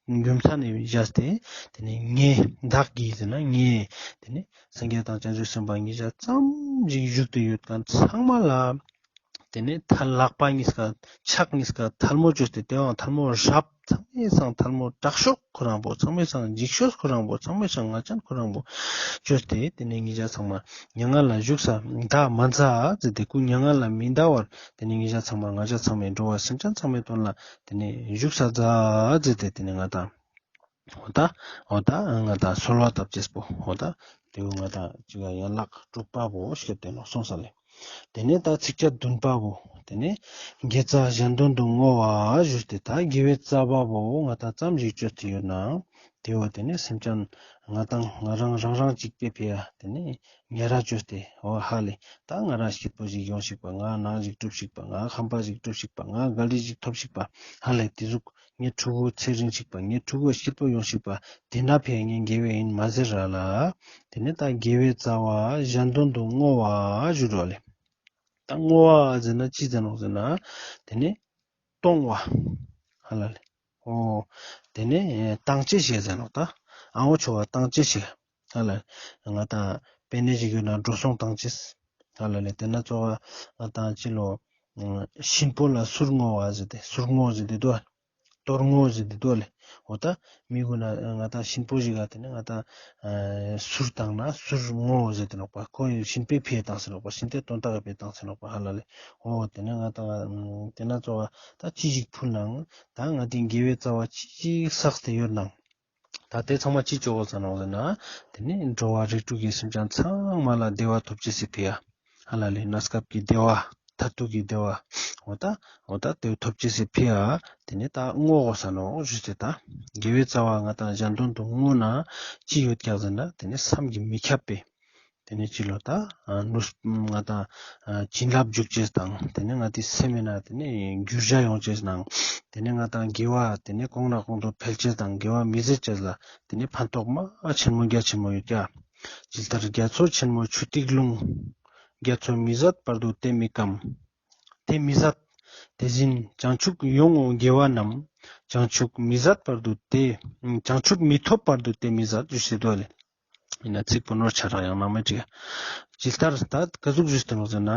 རྒྱུ་མཚན་ནས་བཞག་སྟེ་དེ་ནས་ངས་བདག་གིས་ཟེར་ན་ངས་དེ་ནས་སངས་རྒྱས་དང་བྱང་ཆུབ་སེམས་དཔའ་ཉིད་ཅག་ཙམ་ཞིག་བཞུགས་ཏེ་ཡོད་མཁན་ཚང་མ་ལ། དེ་ནས་ཐལ་ལག་པ་གཉིས་ཀ་ཕྱག་གཉིས་ཀ་ཐལ་མོ་བཅོས་ཏེ་དེའང་ཐལ་མོ་རབ་ཚང་མའི་སང་ཐལ་མོ་དྲག་ཤོས་ཁོ་རང་པོ་ཚང་མའི་སང་འཇིགས་ཤོས་ཁོ་རང་པོ་ཚང་མའི་སང་ངར་ཅན་ཁོ་རང་པོ་བཅོས་ཏེ་དེ་ནས་ཉིད་ཅག་ཚང་མ་མྱ་ངན་ལ་བཞུགས་ས་འདའ་མ་མཛད་ཟེར་ཏེ་སྐུ་མྱ་ངན་ལ་མི་འདའ་བར་དེ་ནས་ཉིད་ཅག་ཚང་མ་ང་ཅག་ཚང་མའི་འགྲོ་བ་སེམས་ཅན་ཚང་མའི་དོན་ལ་དེ་ནས་བཞུགས་ས་མཛད་ཟེར་ཏེ་དེ་ནས་ང་དང་འོ་ད་འོ་ད་ང་དང་གསོལ་བ་བཏབ་ཅེས་པོ་འོ་ད་དེ་བོ་ང་དང་ཅི་ག་ཡན་ལག་དྲུག་པ་བོ་ཞིག་དེ་ནོག་སོང་ས་ལེ། ཏེ་ནེ་ད་ཚིགས་བཅད་བདུན་པ་བོ་ཏེ་ནེ་དགེ་རྩ་གཞན་དོན་དུ་བསྔོ་བ་ཞུས་ཏེ་ད་དགེ་བའི་རྩ་བ་བོ་ང་ཏང་ཙམ་ཞིག་ཅོས་ཏེ་ཡོད་ན་ཏེ་བོ་ཏེ་ནེ་སེམས་ཅན་ང་ཏང་ང་རང་རང་རང་ཅིག་པེ་ཕི་ཡ་ཏེ་ནེ་ཉེ་ར་ཅོས་ཏེ་འོ་ཧ་ལེ་ད་ང་རང་སྐྱིད་པོ་ཞིག་ཡོང་ཤིག་པ། ང་ནང་ཞིག་གྲུབ་ཤིག་པ། ང་ཁང་པ་ཞིག་གྲུབ་ཤིག་པ། ང་ག་ལི་ཞིག་ཐོབ་ཤིག་པ། ཧ་ལེ་ཏེ་ཟུག་ངའི་ཕྲུ་གུ་ཚེ་རིང་ཤིག་པ། ངའི་ཕྲུ་གུ་སྐྱིད་པོ་ཡོང་ཤིག་པ། ཏེ་ན་ཕི་ཡ་ངའི་དགེ་བའི་ཨིན་མ་ཟེར་ར་ལ། ཏེ་ནེ་ད་དགེ་བའི་རྩ་བ་གཞན་དོན་དུ་བསྔོ་བ་ཞུ་རོ་ལེ། ད་བསྔོ་བ་ཟེར་ན་ཅི་ཟེར་ནོག་ཟེར་ན་ཏེ་ནེ་གཏོང་བ། ཧ་ལ་ལེ། འོ། ཏེ་ནེ་ཏང་ཅེས་ཤིག་ཟེར་ནོག་ད། ཨ་འོ་ཆོ་བ་ཏང་ཅེས་ཤིག་ཧ་ལ་ལེ། ང་ཏང་པེ་ནེ་ཞིག་ཡོད་ན་འགྲོ་སོང་ཏང་ཅེས། ཧ་ལ་ལེ། ཏེ་ན་ཙོགས་ང་ཏང་ཅི་ལོ། ཤིན་པོ་ལ་གསུར་བསྔོ་བ་ཟེར་ཏེ་གསུར་བསྔོ་ཟེར་ཏེ་དུག་ལེ། གཏོར་བསྔོ་ཟེར་ཏེ་དུག་ལེ། འོ་ད་མི་གུན་ན་ང་ཏང་ཤིན་པོ་ཞིག་ག་ཏེ་ནེ་ང་ཏང་གསུར་ཏང་ན་གསུར་བསྔོ་ཟེར་ཏེ་ནོག་པ། ཁོ་ཡི་ཤིན་པོའི་ཕི་ཡ་ཏང་ཟེར་ནོག་པ། ཤིན་ཏོ་དོན་དག་གི་ཕི་ཡ་ཏང་ཟེར་ནོག་པ། ཧ་ལ་ལེ། འོ་ཏེ་ནེ་ང་ཏང་ཏེ་ན་ཙོགས་ད་ཅི་ཞིག་ཕུལ་ནའང་ད་ང་ཏིའི་དགེ་བའི་རྩ་བ་ཅི་ཞིག་བསགས་ཏེ་ཡོད་ནའང་ད་ཏེ་ཚང་མ་ཅི་ཅོ་གོས་ཟེར་ནོག་ཟེར་ན་ཏེ་ནེ་འགྲོ་བ་རིགས་དྲུག་གི་སེམས་ཅན་ཚང་མ་ལ་བདེ་བ་ཐོབ་ཅེས་སི་ཕི་ཡ། ཧ་ལ་ལེ་གནས་སྐབས་ཀྱི་བདེ་བ། མཐར་ཐུག་གི་བདེ་བ། འོ་ད་འོ་ད་ཏེ་ཐོབ་ཅེས་སི་ཕི་ཡ་ཏེ་ནེ་ད་བསྔོ་གོས་ས་ནོག་ཞུས་ཏེ་ད་དགེ་བའི་རྩ་བ་ང་ཏང་གཞན་དོན་དུ་བསྔོ་ན་ཅི་ཡོད་ཀྱག་ཟེར་ན་ཏེ་ནེ་བསམ་གྱིས་མི་ཁྱབ་པའི་ཏེ་ནེ་ཅི་ལོ་ད་ནུས་ང་ཏང་བྱིན་རླབས་འཇུག་ཅེས་དང་ཏེ་ནེ་ང་ཏིའི་སེམས་ཨིན་ན་ཏེ་ནེ་འགྱུར་བ་ཡོང་ཅེས་ནང་ཏེ་ནེ་ང་ཏང་དགེ་བ་ཏེ་ནེ་གོང་ནས་གོང་དུ་འཕེལ་ཅེས་དང་དགེ་བ་མི་ཟད་ཅེས་ལ་ཏེ་ནེ་ཕན་ཐོགས་མ་ཆེན་མོ་རྒྱ་ཆེན་མོ་ཡོད་ཀྱག་ཇི་ལྟར་རྒྱ་མཚོ་ཆེན་མོ་ཆུ་ཐིགས་ལྷུང་། རྒྱ་མཚོ་མི་ཟད་བར་དུ་དེ་མི་སྐམ། དེ་མི་ཟད། དེ་བཞིན་བྱང་ཆུབ་ཡོངས་བསྔོ་དགེ་བ་རྣམས། བྱང་ཆུབ་མི་ཟད་བར་དུ་དེ། བྱང་ཆུབ་མི་ཐོབ་བར་དུ་དེ་མི་ཟད། ཞུས་ཏེ་དུག་ལེ། ཨིན་ན་ཚིག་པོ་ནོར་ཆ་རག་ཡང་ནང་མེད་ཀྱག་ཇི་ལྟར་ད་ག་ཟུག་ཞུས་ཏེ་ནོག་ཟེར་ན།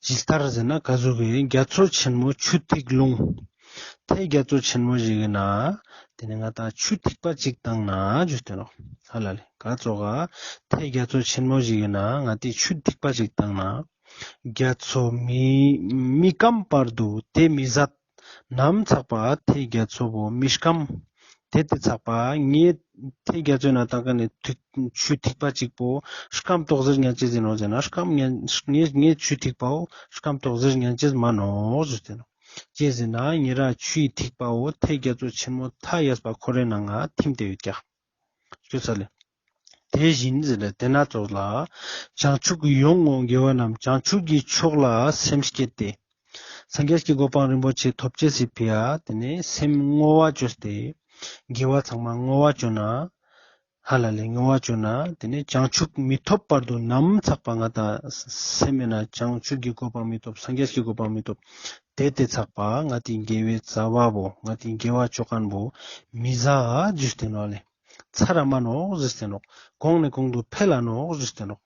ཇི་ལྟར་ཟེར་ན་ག་ཟུག་གི་རྒྱ་མཚོ་ཆེན་མོ་ཆུ་ཐིགས་ལྷུང་། ཏེ་རྒྱ་མཚོ་ཆེན་མོ་ཞིག་གི་ནང་ཏེ་ནེ་ང་ཏང་ཆུ་ཐིགས་པ་ཅིག་ཏང་ན་ཞུས་ཏེ་ནོག་ཧ་ལ་ལེ། ག་ཙོགས་ག་ཏེ་རྒྱ་མཚོ་ཆེན་མོ་ཞིག་གི་ནང་ང་ཏིའི་ཆུ་ཐིགས་པ་ཅིག་ཏང་ན། རྒྱ་མཚོ་མི་མི་སྐམ་བར་དུ་དེ་མི་ཟད། ནམ་ཚག་པ་ཏེ་རྒྱ་མཚོ་བོ་མི་སྐམ། ཏེ་ཏེ་ཚག་པ་ངའི་ཏེ་རྒྱ་མཚོའི་ནང་ཏང་ཁན་ནི་ཐིགས་ཆུ་ཐིགས་པ་ཅིག་པོ་སྐམ་ཏོག་ཟེར་ཉན་ཅེས་ཨིན་ནོག་ཟེར་ན་སྐམ་ཉན་ངའི་ངའི་ཆུ་ཐིགས་པ་བོ་སྐམ་ཏོག་ཟེར་ཉན་ཅེས་མ་ནོག་ཞུས་ཏེ་ནོག་ཅི་ཟེར་ན་ཉེ་རང་ཆུའི་ཐིགས་པ་བོ་ཏེ་རྒྱ་མཚོ་ཆེན་མོ་མཐའ་ཡས་པ་ཁོ་རའི་ནང་ང་ཐིམ་སྟེ་ཡོད་ཀྱག་ཞུ་ས་ལེ། དེ་བཞིན་ཟེར་ཏེ་ཏེ་ན་ཙོགས་ལ། བྱང་ཆུབ་ཡོངས་བསྔོ་དགེ་བ་རྣམས། བྱང་ཆུབ་ཀྱི་ཕྱོགས་ལ་སེམས་བསྐྱེད་དེ། སངས་རྒྱས་ཀྱི་གོ་འཕང་རིན་པོ་ཆེ་ཐོབ་ཅེས་སི་ཕི་ཡ་ཏེ་ནེ་སེམས་བསྔོ་བ་ཅོས་ཏེ། དགེ་བ་ཚང་མ་བསྔོ་བ་ཅོ་ན། ཧ་ལ་ལེ་བསྔོ་བ་ཅོ་ན་ཏེ་ནེ་བྱང་ཆུབ་མི་ཐོབ་བར་དུ་ནམ་ཚག་པ་ང་ཏང་སེམས་ཨིན་ན་བྱང་ཆུབ་ཀྱི་གོ་འཕང་མི་ཐོབ་སངས་རྒྱས་ཀྱི་གོ་འཕང་མི་ཐོབ། ཏེ་ཏེ་ཚག་པ་ང་ཏིའི་དགེ་བའི་རྩ་བ་བོ་ང་ཏིའི་དགེ་བ་ཅོ་ཁན་བོ་མི་ཟད་ཞུས་ཏེ་ནོག་ལེ། ཚར་ར་མ་ནོག་ཞུས་ཏེ་ནོག་གོང་ནས་གོང་དུ་འཕེལ་ལ་ནོག་ཞུས་ཏེ་ནོག་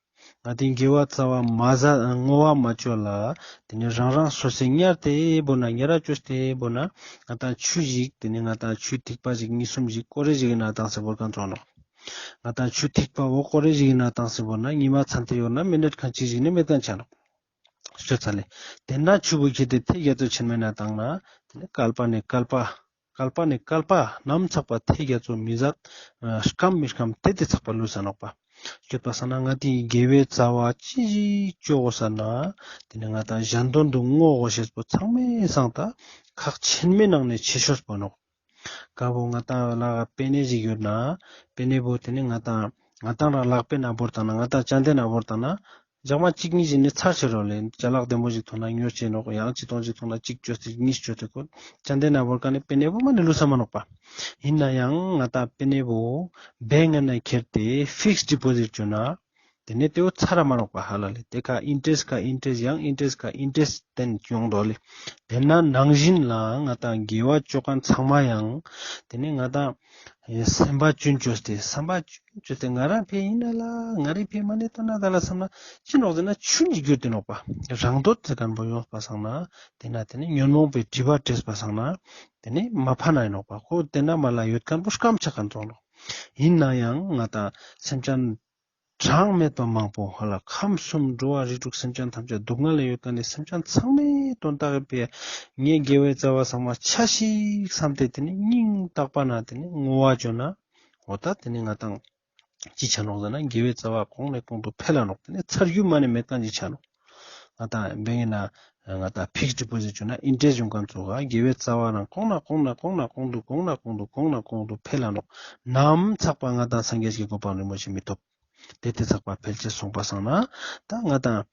ང་ཏིའི་དགེ་བ་རྩ་བ་མ་ཟད་བསྔོ་བ་མ་ཅོ་ལ། ཏེ་ནེ་རང་རང་སོ་སོའི་ཉེ་ར་ཅོས་ཏེ་བོ་ན་ཉེ་ར་ཅོས་ཏེ་བོ་ན་ང་ཏང་ཆུ་ཞིག་ཏེ་ནེ་ང་ཏང་ཆུ་ཐིགས་པ་ཞིག་གཉིས་གསུམ་ཞིག་ཀོ་རེ་ཞིག་ཨིན་ན་ཏང་སེ་བོར་ཁན་ཙོགས་ནོག་ང་ཏང་ཆུ་ཐིགས་པ་བོ་ཀོ་རེ་ཞིག་ཨིན་ན་ཏང་སེ་བོར་ན་ཉི་མ་ཚན་ཏེ་ཡོད་ན་མི་ནཊ་ཁན་ཅིག་ཞིག་ནི་མེད་ཁན་ཆ་ནོག་ཤོད་ཚར་ལེ། ཏེ་ན་ཆུ་བོ་ཁྱེར་ཏེ་ཏེ་རྒྱ་མཚོ་ཆེན་མོའི་ནང་ཏང་ན་ཏེ་ནེ་བསྐལ་པ་ནས་བསྐལ་པ། བསྐལ་པ་ནས་བསྐལ་པ་ནམ་ཚག་པ་ཏེ་རྒྱ་མཚོ་མི་ཟད། སྐམ་མི་སྐམ་ཏེ་ཏེ་ཚག་པ་ལུས་ས་ནོག་པ། ཡོད་པ་སང་ན་ང་ཏིའི་དགེ་བའི་རྩ་བ་ཅི་ཞིག་ཅོ་གོས་ས་ན་ཏེ་ནེ་ང་ཏང་གཞན་དོན་དུ་བསྔོ་གོས་ཤེས་པོ་ཚང་མའི་སང་ད་ཁག་ཆེན་མོའི་ནང་ནས་ཆེ་ཤོས་པོ་ནོག་ཀ་བོ་ང་ཏང་ལག་པེ་ནེ་ཞིག་ཡོད་ན་པེ་ནེ་བོ་ཏེ་ནེ་ང་ཏང་ང་ཏང་རང་ལག་པེ་ན་བོར་ཏང་ན་ང་ཏང་ཅན་ཏེ་ན་བོར་ཏང་ན་ཇག་མ་ཅིག་ཉིས་ཞིག་ནི་ཚར་ཆེ་རོ་ལེ། ཅ་ལག་བདེ་མོ་ཞིག་ཐོང་ན་ཉོ་ཅེས་ནོག་ཡང་ཅི་ཐོང་ཅིག་ཐོང་ན་ཅིག་ཅོས་ཏེ་ཉིས་ཅོས་ཏེ་ཁོ་ཅན་ཏེ་ན་བོར་ཀ་ནེ་པེ་ནེ་བོ་མ་ནེ་ལུས་ས་མ་ནོག་པ། ཨིན་ནའང་ང་ཏང་པེ་ནེ་བོ་བེང་ང་ནེ་ཁྱེར་ཏེ་ཕིགས་ཌི་པོ་ཟིཊ་ཅོ་ན་ཏེ་ནེ་ཏེ་བོ་ཚར་ར་མ་ནོག་པ་ཧ་ལ་ལེ། ཏེ་ཀ་ཨིན་ཊེ་རེསྚ་ཀ་ཨིན་ཊེ་རེསྚ་ཡང་ཨིན་ཊེ་རེསྚ་ཀ་ཨིན་ཊེ་རེསྚ་ཏེན་ཡོང་དོ་ལེ། ཏེ་ན་ནང་བཞིན་ལ་ང་ཏང་དགེ་བ་ཅོ་ཁན་ཚང་མ་ཡང་ཏེ་ནེ་ང་ཏང་སེམས་པ་ཅུན་ཅོས་ཏེ་སམ་པ་ཅུན་ཅོས་ཏེ་ང་རང་ཕི་ཡ་ཨིན་ན་ལ་ང་རང་ཕི་ཡ་མ་ནེ་ཏོ་ན་ད་ལ་སམ་ན་ཅི་ནོག་ཟེར་ན་ཆུ་ནི་གྱུར་ཏེ་ནོག་པ། རང་འདོད་ཟེར་ཁན་བོ་ཡོང་པ་སང་ན་ཏེ་ན་ཏེ་ནེ་ཉོན་མོངས་པའི་སྒྲིབ་པ་བྲེས་པ་སང་ན་ཏེ་ནེ་མ་ཕན་ན་ཨིན་ནོག་པ། ཁོ་ཏེ་ན་མ་ལ་ཡོད་ཁན་བོ་སྐམ་ཆ་ཁན་ཙོགས་ནོག་ཨིན་ནའང་ང་ཏང་སེམས་ཅན་གྲངས་མེད་པ་མང་པོ་ཧ་ལ་ཁམས་གསུམ་འགྲོ་བ་རིགས་དྲུག་སེམས་ཅན་ཐམས་ཅད་སྡུག་བསྔལ་ལ་ཡོད་ཁན་ནི་སེམས་ཅན་ཚང་མའི་དོན་དག་གི་ཕི་ཡ་ངའི་དགེ་བའི་རྩ་བ་ཚང་མ་ཆ་ཞིག་སམ་སྟེ་ཏེ་ནེ་སྙིང་ཐག་པ་ནེ་ཏེ་ནེ་བསྔོ་བ་ཅོ་ན་འོ་ད་ཏེ་ནེ་ང་ཏང་ཅི་ཆ་ནོག་ཟེར་ན་དགེ་བའི་རྩ་བ་གོང་ནས་གོང་དུ་འཕེལ་ལ་ནོག་ཏེ་ནེ་ཚར་རྒྱུ་མ་ནེ་མེད་ཁན་ཅིག་ཆ་ནོག་ང་ཏང་བེང་ན་ང་ཏང་ཕིགས་ཌི་པོ་ཟིཊ་ཅོ་ན་ཨིན་ཊེ་རེསྚ་ཡོང་ཁན་ཙོགས་དགེ་བའི་རྩ་བ་རང་གོང་ན་གོང་ན་གོང་ན་གོང་དུ་གོང་ན་གོང་དུ་གོང་ན་གོང་དུ་འཕེལ་ལ་ནོག། ནམ་ཚག་པ་ང་ཏང་སངས་རྒྱས་ཀྱི་གོ་འཕང་རིན་པོ་ཆེ་མི་ཐོབ། ཏེ་ཏེ་ཚག་པ་འཕེལ་ཅེས་སོང་པ་སང་ན་ད་ང་ཏང་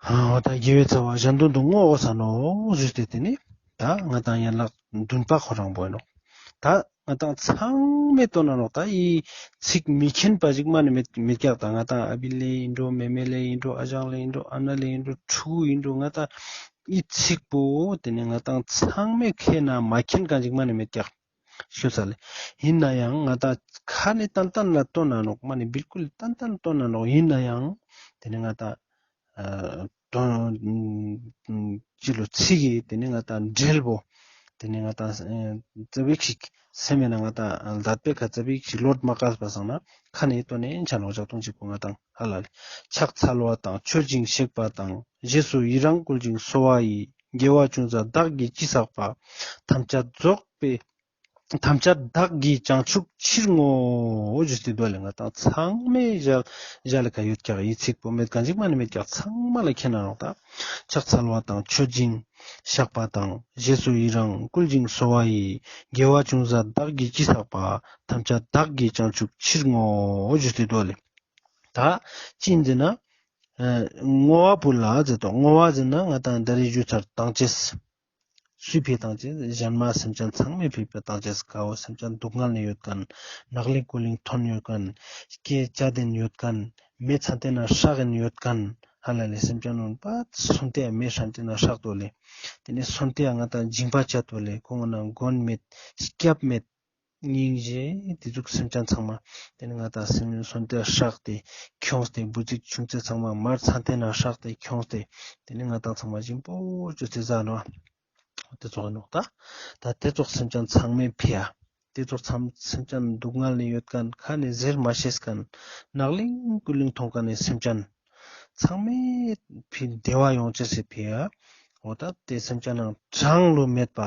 འོ་ད་དགེ་བའི་རྩ་བ་གཞན་དོན་དུ་བསྔོ་དགོས་ས་ནོག་ཞུས་ཏེ་ཏེ་ནེ་ད་ང་ཏང་ཡན་ལག་བདུན་པ་ཁོ་རང་པོ་ཨིན་ནོག། ད་ང་ཏང་ཚང་མས་ཏོན་ན་ནོག། ད་འི་ཚིག་མི་མཁྱེན་པ་ཞིག་མ་ནེ་མེད་མེད་ཀྱག། ད་ང་ཏང་ཨ་བི་ལེ་ཨིན་འགྲོ་མེ་མེ་ལེ་ཨིན་འགྲོ་ཨ་ཞང་ལེ་ཨིན་འགྲོ་ཨ་ན་ལེ་ཨིན་འགྲོ་ཕྲུ་གུ་ཨིན་འགྲོ་ང་ཏང་འི་ཚིག་པོ་ཏེ་ནེ་ང་ཏང་ཚང་མས་མཁྱེན་ན་མ་མཁྱེན་ཁན་ཞིག་མ་ནེ་མེད་ཀྱག། ཤོད་ས་ལེ། ཨིན་ནའང་ང་ཏང་ཁ་ནེ་ཏན་ཏན་ལ་ཏོན་ན་ནོག། མ་ནེ་བིལ་ཀུལ་ཏན་ཏན་ཏོན་ན་ནོག། ཨིན་ནའང་ཏེ་ནེ་ང་ཏང་ཨ་ཏོན་ཅི་ལོ་ཚིག་གི་ཏེ་ནེ་ང་ཏང་འབྲེལ་བོ་ཏེ་ནེ་ང་ཏང་ཨ་ཙ་པིག་ཞིག་སེམས་ན་ང་ཏང་ལ་དད་པའི་ཁ་ཙ་པིག་ཞིག་ལོག་མ་ཀ་པ་སང་ན་ཁ་ནེ་ཏོན་ན་ཆ་ནོག་ཞག་ཏོང་ཅིག་པོ་ང་ཏང་ཧ་ལ་ལེ། ཕྱག་འཚལ་བ་དང་མཆོད་ཅིང་གཤེགས་པ་དང་། རྗེས་སུ་ཡི་རང་བསྐུལ་ཅིང་གསོལ་བ་ཡི། དགེ་བ་ཅུང་ཟད་བདག་གིས་ཅི་བསགས་པ། ཐམས་ཅད་རྫོགས་པའི་ཐམས་ཅད་བདག་གིས་བྱང་ཆུབ་ཕྱིར་བསྔོའོ། ཞུས་ཏེ་དུག་ལེ། ང་ཏང་ཚང་མའི་ཞལ་ཞལ་ལ་ཁ་ཡོད་ཀྱག། འི་ཚིག་པོ་མེད་ཁན་ཞིག་མ་ནེ་མེད་ཀྱག། ཚང་མ་ལ་མཁྱེན་ན་ནོག། ད་ཕྱག་འཚལ་བ་དང་མཆོད་ཅིང་གཤེགས་པ་དང་། རྗེས་སུ་ཡི་རང་བསྐུལ་ཅིང་གསོལ་བ་ཡི། དགེ་བ་ཅུང་ཟད་བདག་གིས་ཅི་བསགས་པ། ཐམས་ཅད་བདག་གིས་བྱང་ཆུབ་ཕྱིར་བསྔོའོ། ཞུས་ཏེ་དུག་ལེ། ད་ཅི་ཨིན་ཟེར་ན་ཨ་བསྔོ་བ་ཕུལ་ལ་ཟེར་དོ། བསྔོ་བ་ཟེར་ན་ང་ཏང་ད་རེས་ཞུ་ཚར་ཏང་ཅེས། སུའི་ཕིའ་ཏང་ཅེས། གཞན་མ་སེམས་ཅན་ཚང་མའི་ཕིའ་ཏང་ཅེས། ཀ་བོ་སེམས་ཅན་སྡུག་བསྔལ་ནེ་ཡོད་ཁན། ནག་ལིང་ཀུ་ལིང་ཐོན་ཡོད་ཁན། སྐེ་ཅད་དེན་ཡོད་ཁན། མེ་ཚན་ཏེ་ན་སྲེག་ཨིན་ཡོད་ཁན། ཧ་ལ་ལེ་སེམས་ཅན་ནོན་པ་སོན་ཏེ་མེ་ཚན་ཏེ་ན་སྲེག་དོ་ལེ། ཏེ་ནེ་སོན་ཏེ་ང་ཏང་འཇིང་པ་ཅད་དོ་ལེ། ཁོང་ན་མགོན་མེད་སྐྱབས་མེད། སྙིང་རྗེ་ཏེ་ཟུག་སེམས་ཅན་ཚང་མ་ཏེ་ནེ་ང་ཏང་སེམས་སོན་ཏེ་སྲེག་སྟེ་ཁྱོངས་ཏེ་བུ་ཚིག་ཆུང་ཚེ་ཚང་མ་མར་ཚན་ཏེ་ན་སྲེག་སྟེ་ཁྱོངས་ཏེ་ཏེ་ནེ་ང་ཏང་ཚང་མ་ཞིམ་པོ་ཅོས་ཏེ་ཟ་ནོག། ཏེ་ཙོགས་ཨིན་ནོག། ད་ད་ཏེ་ཙོགས་སེམས་ཅན་ཚང་མའི་ཕིའ་ཏེ་ཙོགས་སེམས་ཅན་སྡུག་བསྔལ་ནེ་ཡོད་ཁན་ཁ་ནེ་ཟེར་མ་ཤེས་ཁན་ནག་ལིང་ཀུ་ལིང་ཐོང་ཁན་ནི་སེམས་ཅན་ཚང་མའི་ཕིའ་བདེ་བ་ཡོང་ཅེས་སི་ཕིའ། འོ་ད་ཏེ་སེམས་ཅན་ནང་གྲངས་ལུས་མེད་པ་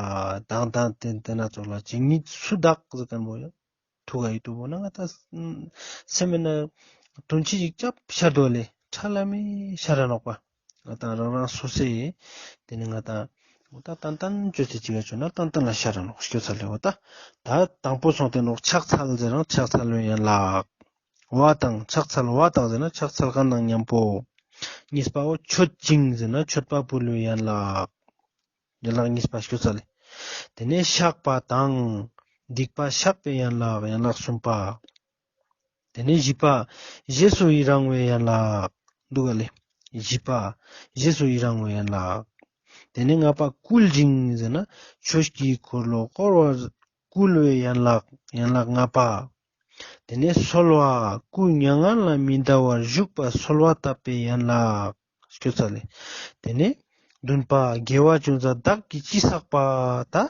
དང་དང་ཏེ་ཏེ་ན་ཙོགས་ལ་ཇི་སྙེད་སུ་དག་ཟེར་ཁན་བོ་ཡང་ཐུག་ག་ཡོད་དུ་བོ་ན་ང་ཏང་སེམས་ན་དོན་ཆེ་ཞིག་ཅབ་ཤར་དོ་ལེ། ཁྲ་ལ་མེ་ཤར་ར་ནོག་པ། ང་ཏང་རང་རང་སོ་སོའི་ཏེ་ནེ་ང་ཏང་འོ་ད་ཏན་ཏན་ཅོས་ཏེ་ཅི་ག་ཅོ་ན་ཏན་ཏན་ལ་ཤར་ར་ནོག། སྐྱོ་ཚ་ལེ། འོ་ད་ད་དང་པོ་སོང་སྟེ་ནོག། ཕྱག་འཚལ་ཟེར་རང་ཕྱག་འཚལ་བའི་ཡན་ལག། བ་དང་ཕྱག་འཚལ་བ་དང་ཟེར་ན་ཕྱག་འཚལ་ཁན་ནང་ཉམ་པོ། གཉིས་པའོ་མཆོད་ཅིང་ཟེར་ན་མཆོད་པ་ཕུལ་བའི་ཡན་ལག། ཡན་ལག་གཉིས་པ་སྐྱོ་ཚ་ལེ། ཏེ་ནེ་བཤགས་པ་དང་སྡིག་པ་བཤགས་པའི་ཡན་ལག། ཡན་ལག་གསུམ་པ། ཏེ་ནེ་བཞི་པ་རྗེས་སུ་ཡི་རང་བའི་ཡན་ལག་དུག་ག་ལེ། བཞི་པ་རྗེས་སུ་ཡི་རང་བའི་ཡན་ལག། ཏེ་ནེ་ལྔ་པ་བསྐུལ་ཅིང་ཟེར་ན་ཆོས་ཀྱི་འཁོར་ལོ་བསྐོར་བར་བསྐུལ་བའི་ཡན་ལག། ཡན་ལག་ལྔ་པ། ཏེ་ནེ་གསོལ་བ་སྐུ་མྱ་ངན་ལས་མི་འདའ་བར་བཞུགས་པ་གསོལ་བ་བཏབ་པའི་ཡན་ལག། སྐྱོ་ཚ་ལེ། ཏེ་ནེ་བདུན་པ་དགེ་བ་ཅུང་ཟད་བདག་གིས་ཅི་བསགས་པ། ད་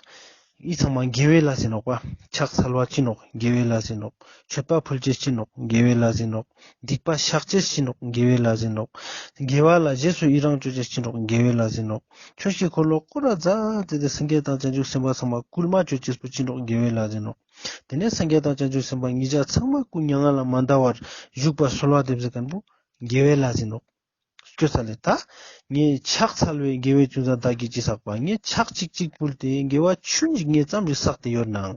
འི་ཚང་མ་དགེ་བའི་ལས་ཨིན་ནོག་པ། ཕྱག་འཚལ་བ་ཅི་ནོག། དགེ་བའི་ལས་ཨིན་ནོག། མཆོད་པ་ཕུལ་ཅེས་ཅི་ནོག། དགེ་བའི་ལས་ཨིན་ནོག། སྡིག་པ་བཤགས་ཅེས་ཅི་ནོག། དགེ་བའི་ལས་ཨིན་ནོག། དགེ་བ་ལ་རྗེས་སུ་ཡི་རང་ཅོ་ཅེས་ཅི་ནོག། དགེ་བའི་ལས་ཨིན་ནོག། ཆོས་ཀྱི་འཁོར་ལོ་བསྐོར་ར་མཛད་དེ་སངས་རྒྱས་དང་བྱང་ཆུབ་སེམས་དཔའ་ཚང་མ་བསྐུལ་མ་ཅོ་ཅེས་པོ་ཅི་ནོག། དགེ་བའི་ལས་ཨིན་ནོག། ཏེ་ནེ་སངས་རྒྱས་དང་བྱང་ཆུབ་སེམས་དཔའ་ཉིས་བརྒྱ་ཚང་མ་སྐུ་མྱ་ངན་ལས་མ་འདའ་བར་བཞུགས་པ་གསོལ་བ་འདེབས་ཟེར་ཁན་བོ་དགེ་བའི་ལས་ཨིན་ནོག། སྐྱོ་ཚ་ལེ། ད་ངས་ཕྱག་འཚལ་བའི་དགེ་བའི་ཅུང་ཟད་བདག་གིས་ཅི་བསགས་པ། ངས་ཕྱག་གཅིག་གཅིག་ཕུལ་ཏེ་དགེ་བ་ཆུན་ཞིག་ངས་ཙམ་ཞིག་བསགས་ཏེ་ཡོད་ནའང་།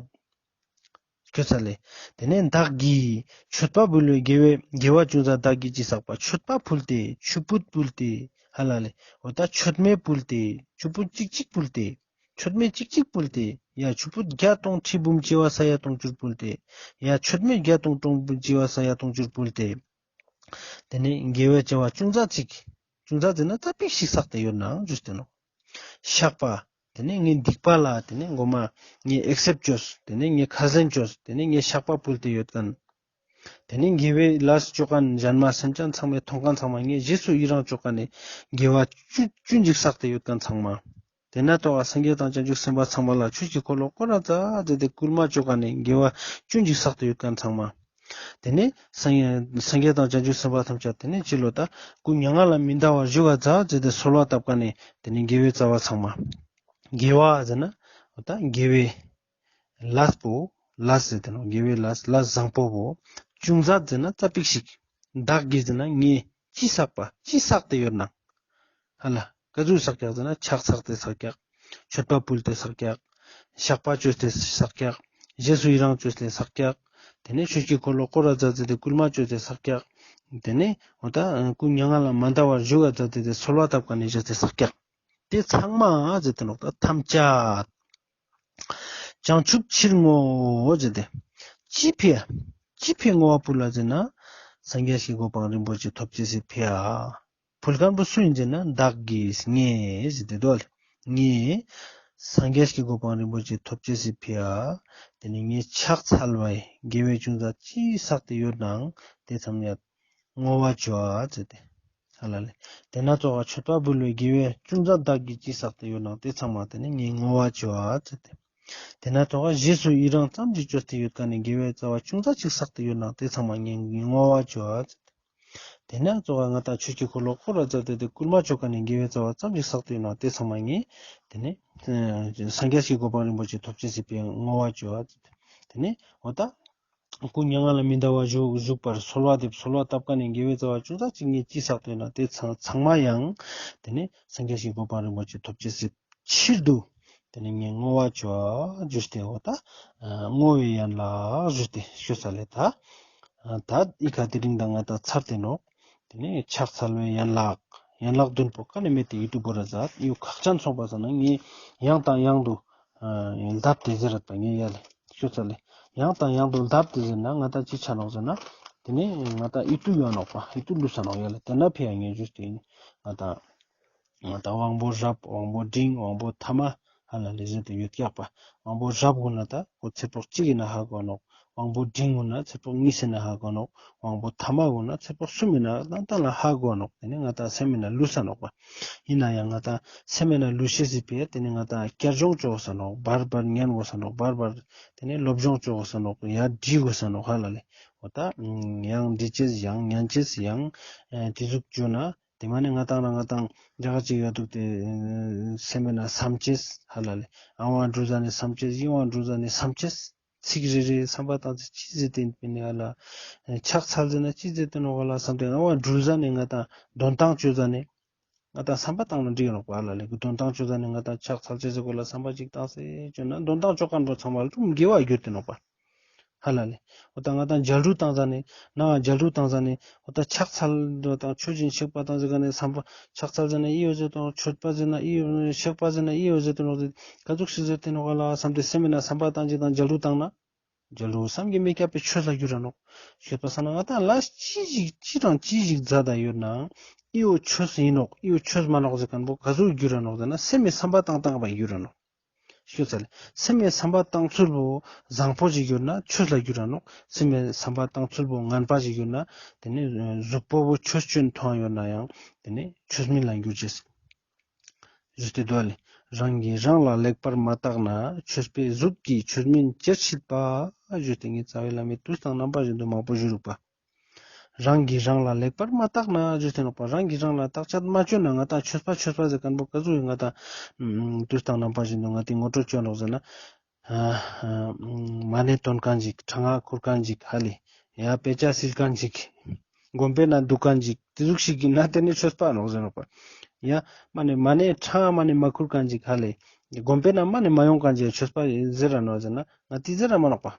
སྐྱོ་ཚ་ལེ། ཏེ་ནེ་བདག་གིས་མཆོད་པ་ཕུལ་བའི་དགེ་བའི་དགེ་བ་ཅུང་ཟད་བདག་གིས་ཅི་བསགས་པ། མཆོད་པ་ཕུལ་ཏེ་ཆུ་ཕུད་ཕུལ་ཏེ་ཧ་ལ་ལེ། འོ་ད་མཆོད་མེ་ཕུལ་ཏེ་ཆུ་ཕུད་གཅིག་གཅིག་ཕུལ་ཏེ། མཆོད་མེ་གཅིག་གཅིག་ཕུལ་ཏེ། ཡ་ཆུ་ཕུད་བརྒྱ་སྟོང་ཁྲི་འབུམ་བྱེ་བ་ས་ཡ་སྟོང་ཅུར་ཕུལ་ཏེ། ཡ་མཆོད་མེ་བརྒྱ་སྟོང་སྟོང་འབུམ་བྱེ་བ་ས་ཡ་སྟོང་ཅུར་ཕུལ་ཏེ། ཏེ་ནེ་དགེ་བའི་བྱ་བ་ཅུང་ཟད་ཅིག། ཅུང་ཟད་ཟེར་ན་ཙ་པིག་ཞིག་བསགས་ཏེ་ཡོད་ནའང་ཞུས་ཏེ་ནོག། བཤགས་པ། ཏེ་ནེ་ངའི་སྡིག་པ་ལ་ཏེ་ནེ་མགོ་མ་ངས་ཨེག་སེབ་ཅོས། ཏེ་ནེ་ངས་ཁས་ལེན་ཅོས། ཏེ་ནེ་ངས་བཤགས་པ་ཕུལ་ཏེ་ཡོད་ཁན། ཏེ་ནེ་དགེ་བའི་ལས་ཅོ་ཁན་གཞན་མ་སེམས་ཅན་ཚང་མའི་ཐོང་ཁན་ཚང་མ་ངས་རྗེས་སུ་ཡི་རང་ཅོ་ཁན་ནི་དགེ་བ་ཅུ་ཅུན་ཅིག་བསགས་ཏེ་ཡོད་ཁན་ཚང་མ། ཏེ་ན་ཏོག་སངས་རྒྱས་དང་བྱང་ཆུབ་སེམས་དཔའ་ཚང་མ་ལ་ཆོས་ཀྱི་འཁོར་ལོ་བསྐོར་ར་མཛད་དེ་བསྐུལ་མ་ཅོ་ཁན་ནི་དགེ་བ་ཅུན་ཅིག་བསགས་ཏེ་ཡོད་ཁན་ཚང་མ། ཏེ་ནེ་སངས་སངས་རྒྱས་དང་བྱང་ཆུབ་སེམས་དཔའ་ཐམས་ཅད་ཏེ་ནེ་ཅི་ལོ་ད་སྐུ་མྱ་ངན་ལས་མི་འདའ་བར་བཞུགས་པ་མཛད་དེ་གསོལ་བ་བཏབ་ཁན་ནི་ཏེ་ནེ་དགེ་བའི་རྩ་བ་ཚང་མ། དགེ་བ་ཟེར་ན་འོ་ད་དགེ་བའི་ལས་པོ། ལས་ཟེར་ཏེ་ནོག། དགེ་བའི་ལས་ལས་བཟང་པོ་བོ། ཅུང་ཟད་ཟེར་ན་ཙ་པིག་ཞིག། བདག་གིས་ཟེར་ན་ངས་ཅི་བསགས་པ་ཅི་བསགས་ཏེ་ཡོད་ན། ཧ་ལ་ཀ་ཟུག་བསགས་ཀྱག་ཟེར་ན་ཕྱག་འཚལ་ཏེ་བསགས་ཀྱག། མཆོད་པ་ཕུལ་ཏེ་བསགས་ཀྱག། བཤགས་པ་བཅོས་ཏེ་བསགས་ཀྱག། རྗེས་སུ་ཡི་རང་བཅོས་ཏེ་བསགས་ཀྱག། དེ་ནས་ཆོས་ཀྱི་འཁོར་ལོ་བསྐོར་ར་མཛད་དེ་བསྐུལ་མ་བཅོས་ཏེ་བསགས་ཀྱག། དེ་ནས་འོ་ད་སྐུ་མྱ་ངན་ལས་མ་འདའ་བར་བཞུགས་ར་མཛད་དེ་གསོལ་བ་བཏབ་ཀ་ནས་བཞུགས་ཏེ་བསགས་ཀྱག། དེ་ཚང་མ་ཟེར་ཏེ་ནོག་ད་ཐམས་ཅད། བྱང་ཆུབ་ཕྱིར་བསྔོའོ་ཟེར་ཏེ། ཅི་ཕི་ཡ། ཅི་ཕི་བསྔོ་བ་ཕུལ་ལ་ཟེར་ན། སངས་རྒྱས་ཀྱི་གོ་འཕང་རིན་པོ་ཆེ་ཐོབ་ཅེས་སི་ཕི་ཡ། ཕུལ་མཁན་པོ་སུ་ཡིན་ཟེར་ན་བདག་གིས་ངས་ཟེར་ཏེ་དོ་ལེ། ངས་སངས་རྒྱས་ཀྱི་གོ་འཕང་རིན་པོ་ཆེ་ཐོབ་ཅེས་སི་ཕི་ཡ། དེ་ནས་ངས་ཕྱག་འཚལ་བའི་དགེ་བའི་ཅུང་ཟད་ཅི་བསགས་ཏེ་ཡོད་ནའང་དེ་ཚང་མ་བསྔོ་བ་བཅོ་ཨ་ཟེར་ཏེ། ཧ་ལ་ལེ། དེ་ན་ཙོགས་མཆོད་པ་ཕུལ་བའི་དགེ་བའི་ཅུང་ཟད་བདག་གིས་ཅི་བསགས་ཏེ་ཡོད་ནའང་དེ་ཚང་མ་དེ་ནས་ངས་བསྔོ་བ་བཅོ་ཨ་ཟེར་ཏེ། དེ་ན་ཙོགས་རྗེས་སུ་ཡི་རང་ཙམ་ཞིག་བཅོས་ཏེ་ཡོད་མཁན་ནི་དགེ་བའི་རྩ་བ་ཅུང་ཟད་ཅིག་བསགས་ཏེ་ཡོད་ནའང་དེ་ཚང་མ་ངས་བསྔོ་བ་བཅོ་ཨ་ཟེར་ཏེ། དེ་ན་ཙོགས་ང་ཏང་ཆོས་ཀྱི་འཁོར་ལོ་བསྐོར་ར་མཛད་དེ་དེ་བསྐུལ་མ་བཅོ་མཁན་ནི་དགེ་བའི་རྩ་བ་ཙམ་ཞིག་བསགས་ཏེ་ཡོད་ནའང་དེ་ཚང་མ་ངས་དེ་ནས་སངས་རྒྱས་ཀྱི་གོ་འཕང་རིན་པོ་ཆེ་ཐོབ་ཅེས་སི་ཕི་ཡ་བསྔོ་བ་བཅོ་ཨ་ཟེར་ཏེ། དེ་ནས་འོ་ད། སྐུ་མྱ་ངན་ལས་མི་འདའ་བར་བཞུགས་བཞུགས་པར་གསོལ་བ་འདེབས། གསོལ་བ་བཏབ་མཁན་ནི་དགེ་བའི་རྩ་བ་ཅུང་ཟད་ཅིག་ངས་ཅི་བསགས་ཏེ་ཡོད་ན་དེ་ཚང་ཚང་མ་ཡང་དེ་ནས་སངས་རྒྱས་ཀྱི་གོ་འཕང་རིན་པོ་ཆེ་ཐོབ་ཅེས་སི་ཕྱིར་དུ་དེ་ནས་ངས་བསྔོ་བ་བཅོ་ཞུས་ཏེ་འོ་ད་བསྔོ་བའི་ཡན་ལག་ཞུས་ཏེ་ཞུས་ས་ལེ། ད་ད་ཨི་ཁ་དེ་རིང་ད་ང་ཏང་ཚར་ཏེ་ནོག། དེ་ནས་ཕྱག་འཚལ་བའི་ཡན་ལག། ཡན་ལག་བདུན་པོ་ཀ་ནས་མེད་དེ་ཡུ་ཊུབ་བོ་ར་ཟ་ཡུ་ཁག་ཅན་སོང་པ་ས་ན་ངས་ཡང་དང་ཡང་དུ་ལྡབ་དེ་ཟེར་རད་པ་ངས་ཡ་ལེ་ཤོད་ས་ལེ། ཡང་དང་ཡང་དུ་ལྡབ་དེ་ཟེར་ན་ང་ཏང་ཅི་ཆ་ནོག་ཟེར་ན། དེ་ནས་ང་ཏང་ཨི་ཏུ་ཡོད་ནོག་པ་ཨི་ཏུ་ལུས་ས་ནོག་ཡ་ལེ། དེ་ན་ཕི་ཡ་ངས་ཞུས་ཏེ་ཡིན་ང་ཏང་། ང་ཏང་དབང་པོ་རབ་དབང་པོ་འབྲིང་དབང་པོ་ཐ་མ་ཧ་ལ་ལེ་ཟེར་ཏེ་ཡོད་ཀྱག་པ། དབང་པོ་རབ་གུན་ན་ད་ཁོ་ཚེ་ཕོག་གཅིག་ཡིན་ན་ཧ་གོ་ནོག། དབང་པོ་འབྲིང་གུན་ན་ཚེ་ཕོག་གཉིས་ཡིན་ན་ཧ་གོ་ནོག། དབང་པོ་ཐ་མ་གུན་ན་ཚེ་ཕོག་གསུམ་ཡིན་ན་ཏན་ཏན་ལ་ཧ་གོ་ནོག། དེ་ནས་ང་ཏང་སེམས་མེད་ན་ལུས་ས་ནོག་པ། ཡིན་ན་ཡང་ང་ཏང་སེམས་མེད་ན་ལུས་ཤེས་སི་ཕི་ཡ་དེ་ནས་ང་ཏང་བསྐྱར་སྦྱོང་བཅོ་དགོས་ས་ནོག། བར་བར་ཉན་དགོས་ས་ནོག། བར་བར་དེ་ནས་སློབ་སྦྱོང་བཅོ་དགོས་ས་ནོག། ཡར་འདྲི་དགོས་ས་ནོག་ཧ་ལ་ལེ། འོ་ད་ཡང་འདྲི་ཅེས་ཡང་ཉན་ཅེས་ཡང་དེ་ཟུག་བཅོ་ན། དེ་མ་ནི་ང་ཏང་ལ་ང་ཏང་རྒྱ་གར་ཅིག་ཡོད་འདུག་དེ་སེམས་མེད་ན་བསམ་ཅེས་ཧ་ལ་ལེ། ཨ་བ་འགྲུལ་ཟ་ནས་བསམ་ཅེས་ཨི་བ་འགྲུལ་ཟ་ནས་བསམ་ཅེས། ཚིག་རེ་རེ་བསམ་པ་བཏང་ཚེ་ཅི་ཟེར་ཏེ་ཡིན་ནི་ཧ་ལ། ཕྱག་འཚལ་ཟེར་ན་ཅི་ཟེར་ཏེ་ནོག་ཧ་ལ་བསམ་སྟེ་ཨ་བ་འགྲུལ་ཟ་ནས་ང་ཏང་འདོན་ཐང་བཅོ་ཟ་ནས་ང་ཏང་བསམ་པ་བཏང་ན་འགྲིག་ནོག་པ་ཧ་ལ་ལེ། འདོན་ཐང་བཅོ་ཟ་ནས་ང་ཏང་ཕྱག་འཚལ་ཅེས་སི་སྐོར་ལ་བསམ་པ་ཅིག་བཏང་སེ་བཅོ་ན་འདོན་ཐང་བཅོ་མཁན་པོ་ཚང་མ་ལ་ཀྲུམ་དགེ་བ་གྱུར་ཏེ་ནོག་པ། ཧ་ལ་ལེ། འོ་ད་ང་ཏང་མཇལ་རུ་བཏང་ཟ་ནས་ནང་མཇལ་རུ་བཏང་ཟ་ནས་འོ་ད་ཕྱག་འཚལ་དང་མཆོད་ཅིང་གཤེགས་པ་བཏང་ཟེར་ག་ནས་བསམ་པ་ཕྱག་འཚལ་ཟེར་ན་ཨི་ཡོད་ཟེར་དང་མཆོད་པ་ཟེར་ན་ཨི་ཡོད་གཤེགས་པ་ཟེར་ན་ཨི་ཡོད་ཟེར་དང་ནོག་ཟེར་ག་ཟུག་ཞིག་ཟེར་ཏེ་ནོག་ལ་བསམ་སྟེ་སེམས་མེད་ན་བསམ་པ་བཏང་ཅིག་དང་མཇལ་རུ་བཏང་ན་མཇལ་རུ་བསམ་གྱིས་མི་ཁྱབ་པའི་ཆོས་ལ་འགྱུར་ར་ནོག། ཤོད་པ་ས་ན་ང་ཏང་ལ་ཅི་ཞིག་ཅི་དང་ཅི་ཞིག་མཛད་ད་ཡོད་ནའང་ཨི་བོ་ཆོས་ཡིན་ནོག་ཨི་བོ་ཆོས་མ་ནོག་ཟེར་མཁན་པོ་ག་ཟུག་འགྱུར་ར་ནོག་ཟེར་ན་སེམས་མེད་བསམ་པ་བཏང་བཏང་བ་འགྱུར་ར་ནོག། ཤོད་ས་ལེ། སེམས་མེད་བསམ་པ་བཏང་ཚུལ་བོ་བཟང་པོ་ཞིག་གྱུར་ན་ཆོས་ལ་འགྱུར་ར་ནོག། སེམས་མེད་བསམ་པ་བཏང་ཚུལ་བོ་ངན་པ་ཞིག་གྱུར་ན་དེ་ནི་གཟུགས་པོ་བོ་ཆོས་ཅན་མཐོང་ཡོད་ན་ཡང་དེ་ནི་ཆོས་མིན་ལ་འགྱུར་ཅེས། ཞུས་ཏེ་འདུག་ལེ། རང་གིས་རང་ལ་ལེགས་པར་མ་བརྟགས་ན། ཆོས་པའི་གཟུགས་ཀྱིས་ཆོས་མིན་ཅེས་སྲིད་པ། ཞུས་ཏེ་ངས་རྩ་བའི་བླ་མའི་དུས་དང་རྣམ་པ་བཞིན་དུ་མང་པོ་ཞུ་རུག་པ། རང་གིས་རང་ལ་ལེགས་པར་མ་བརྟགས་ན་ཞུས་ཏེ་ནོག་པ། རང་གིས་རང་ལ་བརྟག་དཔྱད་མ་བཅོས་ན་ང་ཏང་ཆོས་པ་ཆོས་པ་ཟེར་མཁན་པོ་ག་ཟུག་ཡིན་ང་ཏང་དུས་དང་རྣམ་པ་བཞིན་དུ་ང་ཏི་ངོ་སྤྲོད་བཅོ་ནོག་ཟེར་ན། མ་ཎི་འདོན་མཁན་ཅིག་ཁྲང་ང་ཁུར་མཁན་ཅིག་ཧ་ལེ། ཡ་དཔེ་ཆ་སིལ་མཁན་ཅིག་དགོན་པའི་ནང་འདུག་མཁན་ཅིག་དེ་ཟུག་ཞིག་ཡིན་ན་དེ་ནི་ཆོས་པ་ནོག་ཟེར་ནོག་པ། ཡ་མ་ཎི་མ་ཎི་ཁྲང་ང་མ་ཎི་མ་ཁུར་མཁན་ཅིག་ཧ་ལེ། དགོན་པའི་ནང་མ་ཎི་མ་ཡོང་མཁན་ཅིག་ཆོས་པ་ཟེར་ར་ནོག་ཟེར་ན་ང་ཏི་ཟེར་ར་མ་ནོག་པ།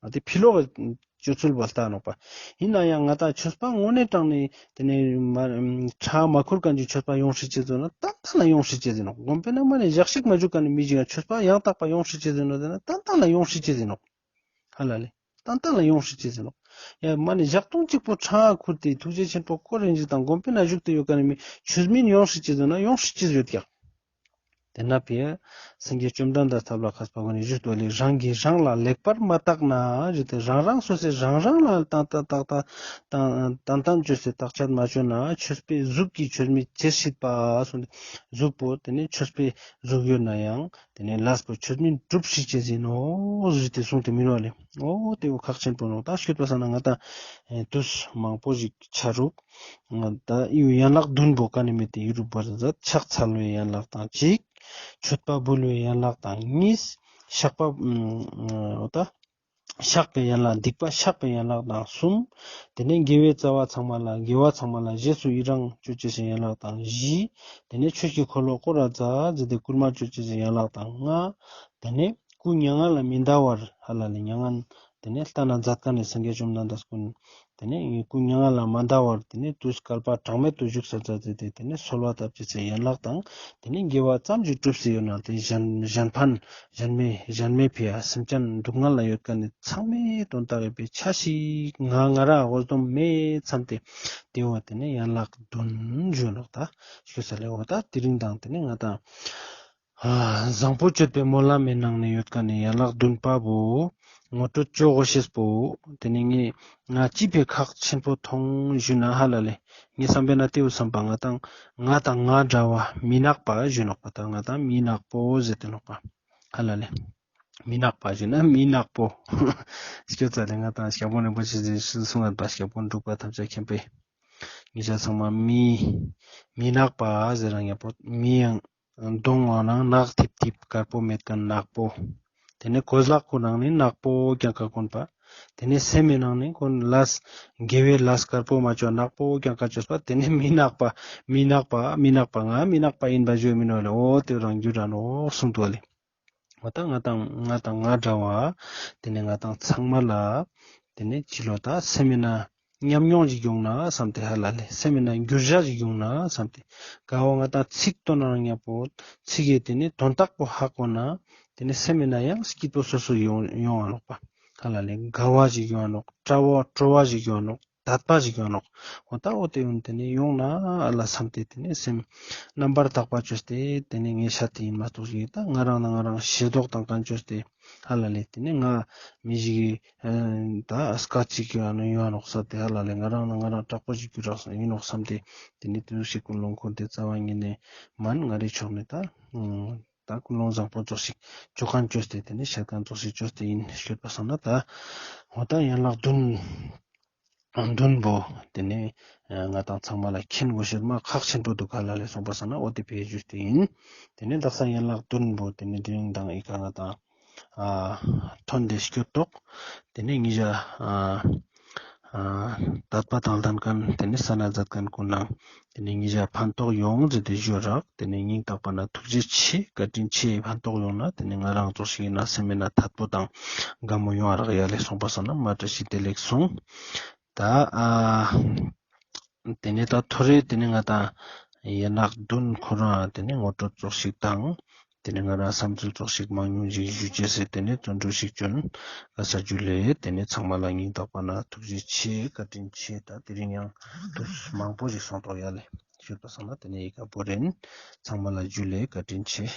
ང་ཏི་ཕི་ལོག་གི་སྤྱོད་ཚུལ་བོ་ལྟ་ནོག་པ། ཡིན་ན་ཡང་ང་ཏང་ཆོས་པ་དངོས་གནས་དྲང་ནས་དེ་ནས་མ་ཁྲང་ང་མ་ཁུར་མཁན་ཅིག་ཆོས་པ་ཡོང་སྲིད་ཅེས་ཟེར་ན་ཏན་ཏན་ལ་ཡོང་སྲིད་ཅེས་ཟེར་ནོག། དགོན་པའི་ནང་མ་ཎི་ཞག་ཞིག་མ་འཇུག་མཁན་ནི་མི་ཞིག་ཡང་ཆོས་པ་ཡང་དག་པ་ཡོང་སྲིད་ཅེས་ཟེར་ནོག་ཟེར་ན་ཏན་ཏན་ལ་ཡོང་སྲིད་ཅེས་ཟེར་ནོག། ཧ་ལ་ལེ། ཏན་ཏན་ལ་ཡོང་སྲིད་ཅེས་ཟེར་ནོག། ཡ་མ་ཎི་ཞག་སྟོང་གཅིག་པོ་ཁྲང་ང་ཁུར་ཏེ་ཐུགས་རྗེ་ཆེན་པོ་སྐོར་རེ་ཞིག་དང་དགོན་པའི་ནང་བཞུགས་ཏེ་ཡོད་མཁན་ནི་མི་ཆོས་མིན་ཡོང་སྲིད་ཅེས་ཟེར་ན་ཡོང་སྲིད་ཅེས་ཡོད་ཀྱག། དེ་ན་ཕི་ཡ་སངས་རྒྱས་བཅོམ་ལྡན་འདས་ཐབས་ལ་མཁས་པ་གུན་ནི་ཞུས་ཏེ་ལེ། རང་གིས་རང་ལ་ལེགས་པར་མ་བརྟགས་ན་ཞུས་ཏེ་རང་རང་སོ་སོས་རང་རང་ལ་ཏན་ཏན་བརྟག་ཏན་ཏན་བཅོས་ཏེ་བརྟག་དཔྱད་མ་བཅོས་ན་ཆོས་པའི་གཟུགས་ཀྱིས་ཆོས་མིན་ཅེས་སྲིད་པ་གསུངས་ཏེ། གཟུགས་པོ་དེ་ནི་ཆོས་པའི་གཟུགས་ཡོད་ན་ཡང་དེ་ནི་ལས་པོ་ཆོས་མིན་གྲུབ་སྲིད་ཅེས་ཡིན་ནོག་ཞུས་ཏེ་གསུངས་ཏེ་མིན་ནོག་ལེ། འོ་དེ་བོ་ཁག་ཆེན་པོ་ནོག། ད་ཤོད་པ་ས་ན་ང་ཏང་དུས་མང་པོ་ཞིག་ཆ་རུག། ད་ཡུ་ཡན་ལག་བདུན་པོ་ཀ་ནེ་མེད་དེ་ཡུ་རུ་བར་མཛད། ཕྱག་འཚལ་བའི་ཡན་ལག་དང་གཅིག། མཆོད་པ་འབུལ་བའི་ཡན་ལག་དང་གཉིས། བཤགས་པ་འོ་ད་ བཤགས་པའི་ཡན་ལག་སྡིག་པ་བཤགས་པའི་ཡན་ལག་དང་གསུམ། དེ་ནས་དགེ་བའི་རྩ་བ་ཚང་མ་ལ་དགེ་བ་ཚང་མ་ལ་རྗེས་སུ་ཡི་རང་ཅོ་ཅེས་སི་ཡན་ལག་དང་བཞི། དེ་ནས་ཆོས་ཀྱི་འཁོར་ལོ་བསྐོར་ར་མཛད་དེ་བསྐུལ་མ་ཅོ་ཅེས་སི་ཡན་ལག་དང་ལྔ། དེ་ནས་སྐུ་མྱ་ངན་ལས་མི་འདའ་བར་ཧ་ལ་ལས་མྱ་ངན་དེ་ནས་ལྟ་ན་མཛད་མཁན་ནི་སངས་རྒྱས་བཅོམ་ལྡན་འདས་ཀུན། དེ་ནས་སྐུ་མྱ་ངན་ལས་མ་འདའ་བར་དེ་ནས་དུས་བསྐལ་པ་གྲངས་མེད་དུ་བཞུགས་ས་མཛད་དེ་དེ་ནས་གསོལ་བ་བཏབ་ཅེས་སི་ཡན་ལག་དང་། དེ་ནས་དགེ་བ་ཙམ་ཞིག་བསྒྲུབས་སེ་ཡོད་ན་དེ་གཞན་གཞན་ཕན་གཞན་མེད་གཞན་མེད་ཕི་ཡ་སེམས་ཅན་སྡུག་བསྔལ་ལ་ཡོད་མཁན་ནི་ཚང་མའི་དོན་དག་ཡོད་པའི་ཆ་ཞིག་ང་ང་ར་འོ་སྡོམ་མེད་བསམ་སྟེ་དེ་འོ་དེ་ནས་ཡན་ལག་བདུན་ཞུ་ནོག་ད་ཞུ་ས་ལས་འོ་ད་དེ་རིང་དང་དེ་ནས་ང་དང་ཨ་བཟང་པོ་སྤྱོད་པའི་སྨོན་ལམ་མི་ནང་ནས་ཡོད་མཁན་ནི་ཡན་ལག་བདུན་པ་བོ་ངོ་སྤྲོད་ཅོ་དགོས་ཤེས་པོ་དེ་ནས་ངས་ང་ཅི་ཕི་ཁག་ཆེན་པོ་མཐོང་ཞུ་ན་ཧ་ལ་ལས། ངས་བསམ་པའི་ན་དེའུ་བསམ་པ་ང་དང་ང་དང་ང་འདྲ་བ་མི་ནག་པ་ཞུ་ནོག་པ་ད་ང་དང་མི་ནག་པོ་ཟེར་ཏེ་ནོག་པ་ཧ་ལ་ལས། མི་ནག་པ་ཞུ་ན་མི་ནག་པོ། སྐྱོ་ཙ་ལས་ང་དང་ཞག་པོ་རིན་པོ་ཆེ་ཟེར་གསུང་ངད་པ་ཞག་པོ་འབྲུག་པ་ཐམས་ཅད་མཁྱེན་པའི་ཉེ་ཆ་ཚང་མ་མི་མི་ནག་པ་ཟེར་རང་ཡག་པོ་མི་ཡང་གདོང་ངོ་ནང་ནག་ཐིབ་ཐིབ་དཀར་པོ་མེད་མཁན་ནག་པོ། དེ་ནས་གོས་ལག་ཁུ་ནང་ནས་ནག་པོ་རྐྱང་ཀ་གོན་པ། དེ་ནས་སེམས་མི་ནང་ནས་ཁོ་ལས་དགེ་བའི་ལས་དཀར་པོ་མ་ཅོ་ནག་པོ་རྐྱང་ཀ་ཅོས་པ་དེ་ནས་མི་ནག་པ། མི་ནག་པ་མི་ནག་པ་ང་མི་ནག་པ་ཡིན་པ་ཞུ་མི་ནོག་ལེ། འོ་དེ་རང་རྒྱུད་ར་ནོག་གསུངས་འདུག་ལེ། འོ་ད་ང་དང་ང་དང་ང་འདྲ་བ་དེ་ནས་ང་དང་ཚང་མ་ལ་དེ་ནས་ཅི་ལོ་ད་སེམས་མི་ན་ཉམས་མྱོང་ཞིག་ཡོང་ན་བསམ་སྟེ་ཧ་ལ་ལེ། སེམས་མི་ན་འགྱུར་བ་ཞིག་ཡོང་ན་བསམ་སྟེ། ག་བོ་ང་དང་ཚིག་བཏོན་ན་ཉག་པོ་ཚིག་གི་དེ་ནས་དོན་དག་པོ་ཧ་གོ་ན་དེ་ནས་སེམས་མི་ན་ཡང་སྐྱིད་པོ་སོ་སོ་ཡོང་ཡོང་ང་ནོག་པ་ཧ་ལ་ལེ། དགའ་བ་ཞིག་ཡོང་ང་ནོག་སྤྲོ་བ་སྤྲོ་བ་ཞིག་ཡོང་ང་ནོག་དད་པ་ཞིག་ཡོང་ང་ནོག་འོ་ད་འོ་དེ་ཡོང་དེ་ནས་ཡོང་ན་ཨ་ལ་བསམ་སྟེ་དེ་ནས་སེམས་རྣམ་པར་དག་པ་ཅོས་ཏེ་དེ་ནས་ངས་ཤ་དེ་ཡིན་མ་གཏོགས་ཞིག་ད་ང་རང་ན་ང་རང་ཤེས་རྟོགས་དང་གང་ཅོས་ཏེ། ཧ་ལ་ལེ། དེ་ནས་ང་མི་ཞིག་གི་ད་སྐད་ཅིག་གི་ཨ་ནི་ཡོང་ང་ནོག་ས་དེ་ཧ་ལ་ལེ། ང་རང་ན་ང་རང་དྲག་པོ་ཞིག་གྱུར་རག་ཡིན་ནོག་བསམ་སྟེ། དེ་ནས་དུས་ཤིག་ཀུན་སློང་འཁོར་ཏེ་རྩ་བ་ཉིད་ནས་མན་ང་རེ་ཕྱོགས་ནས་ད་ད་ཀུན་སློང་བཟང་པོ་ཙོགས་ཤིག་ཅོ་མཁན་ཅོས་ཏེ་དེ་ནས་བཤད་མཁན་ཙོགས་ཤིག་ཅོས་ཏེ་ཡིན་ཤོད་པ་སང་ན་ད་འོ་ད་ཡན་ལག་བདུན་བདུན་པོ་དེ་ནས་ང་དང་ཚང་མ་ལ་མཁྱེན་དགོས་ཤེས་མ་ཁག་ཆེན་པོ་འདུག་ག་ལ་ལེ། སོང་པ་སང་ན་འོ་དེ་ཕི་ཞུས་ཏེ་ཡིན། དེ་ནས་དག་ས་ཡན་ལག་བདུན་པོ་དེ་ནས་དེ་རིང་དང་ཨི་ཀ་ང་དང་ཨ་ཐོན་ཏེ་སྐྱོད་ཐོག་དེ་ནས་ཉེ་ཞ་ཨ་ཨ་དད་པ་དང་ལྡན་མཁན་དེ་ནས་ས་ན་མཛད་མཁན་ཀུན་ནང་དེ་ནས་ཉེ་ཞ་ཕན་ཐོགས་ཡོང་ཟེར་ཏེ་ཞུ་རག་དེ་ནས་སྙིང་ཐག་པ་ན་ཐུགས་རྗེ་ཆེ་བཀའ་དྲིན་ཆེ། ཕན་ཐོགས་ཡོང་ན་དེ་ནས་ང་རང་ཙོགས་ཤིག་ཡིན་ན་སེམས་མེད་ན་ཐད་པོ་དང་དགའ་མོ་ཡོང་རག་ཡ་ལེ། སོང་པ་སང་ན་མ་བཀྲ་ཤིས་བདེ་ལེགས་སོང་། ད་ཨ་དེ་ནས་ད་ཐོ་རེ་དེ་ནས་ང་དང་ཡན་ལག་བདུན་ཁོ་རང་དེ་ནས་ངོ་སྤྲོད་ཙོགས་ཤིག་དང་དེ་ནས་ང་རང་བསམ་ཚུལ་ཙོགས་ཤིག་མང་ཉུང་ཞིག་ཞུ་ཅེས་སེ་དེ་ནས་བརྩོན་འགྲུས་ཤིག་བསྐྱོན། ག་ས་ཇུ་ལེ། དེ་ནས་ཚང་མ་ལ་སྙིང་ཐག་པ་ན་ཐུགས་རྗེ་ཆེ་བཀའ་དྲིན་ཆེ། ད་དེ་རིང་ཡང་དུས་མང་པོ་ཞིག་སོང་ཐོག་ཡ་ལེ་ཞུས་པ་སང་ན་དེ་ནས་ཨི་ཀ་བོ་རེན། ཚང་མ་ལ་ཇུ་ལེ། བཀའ་དྲིན་ཆེ།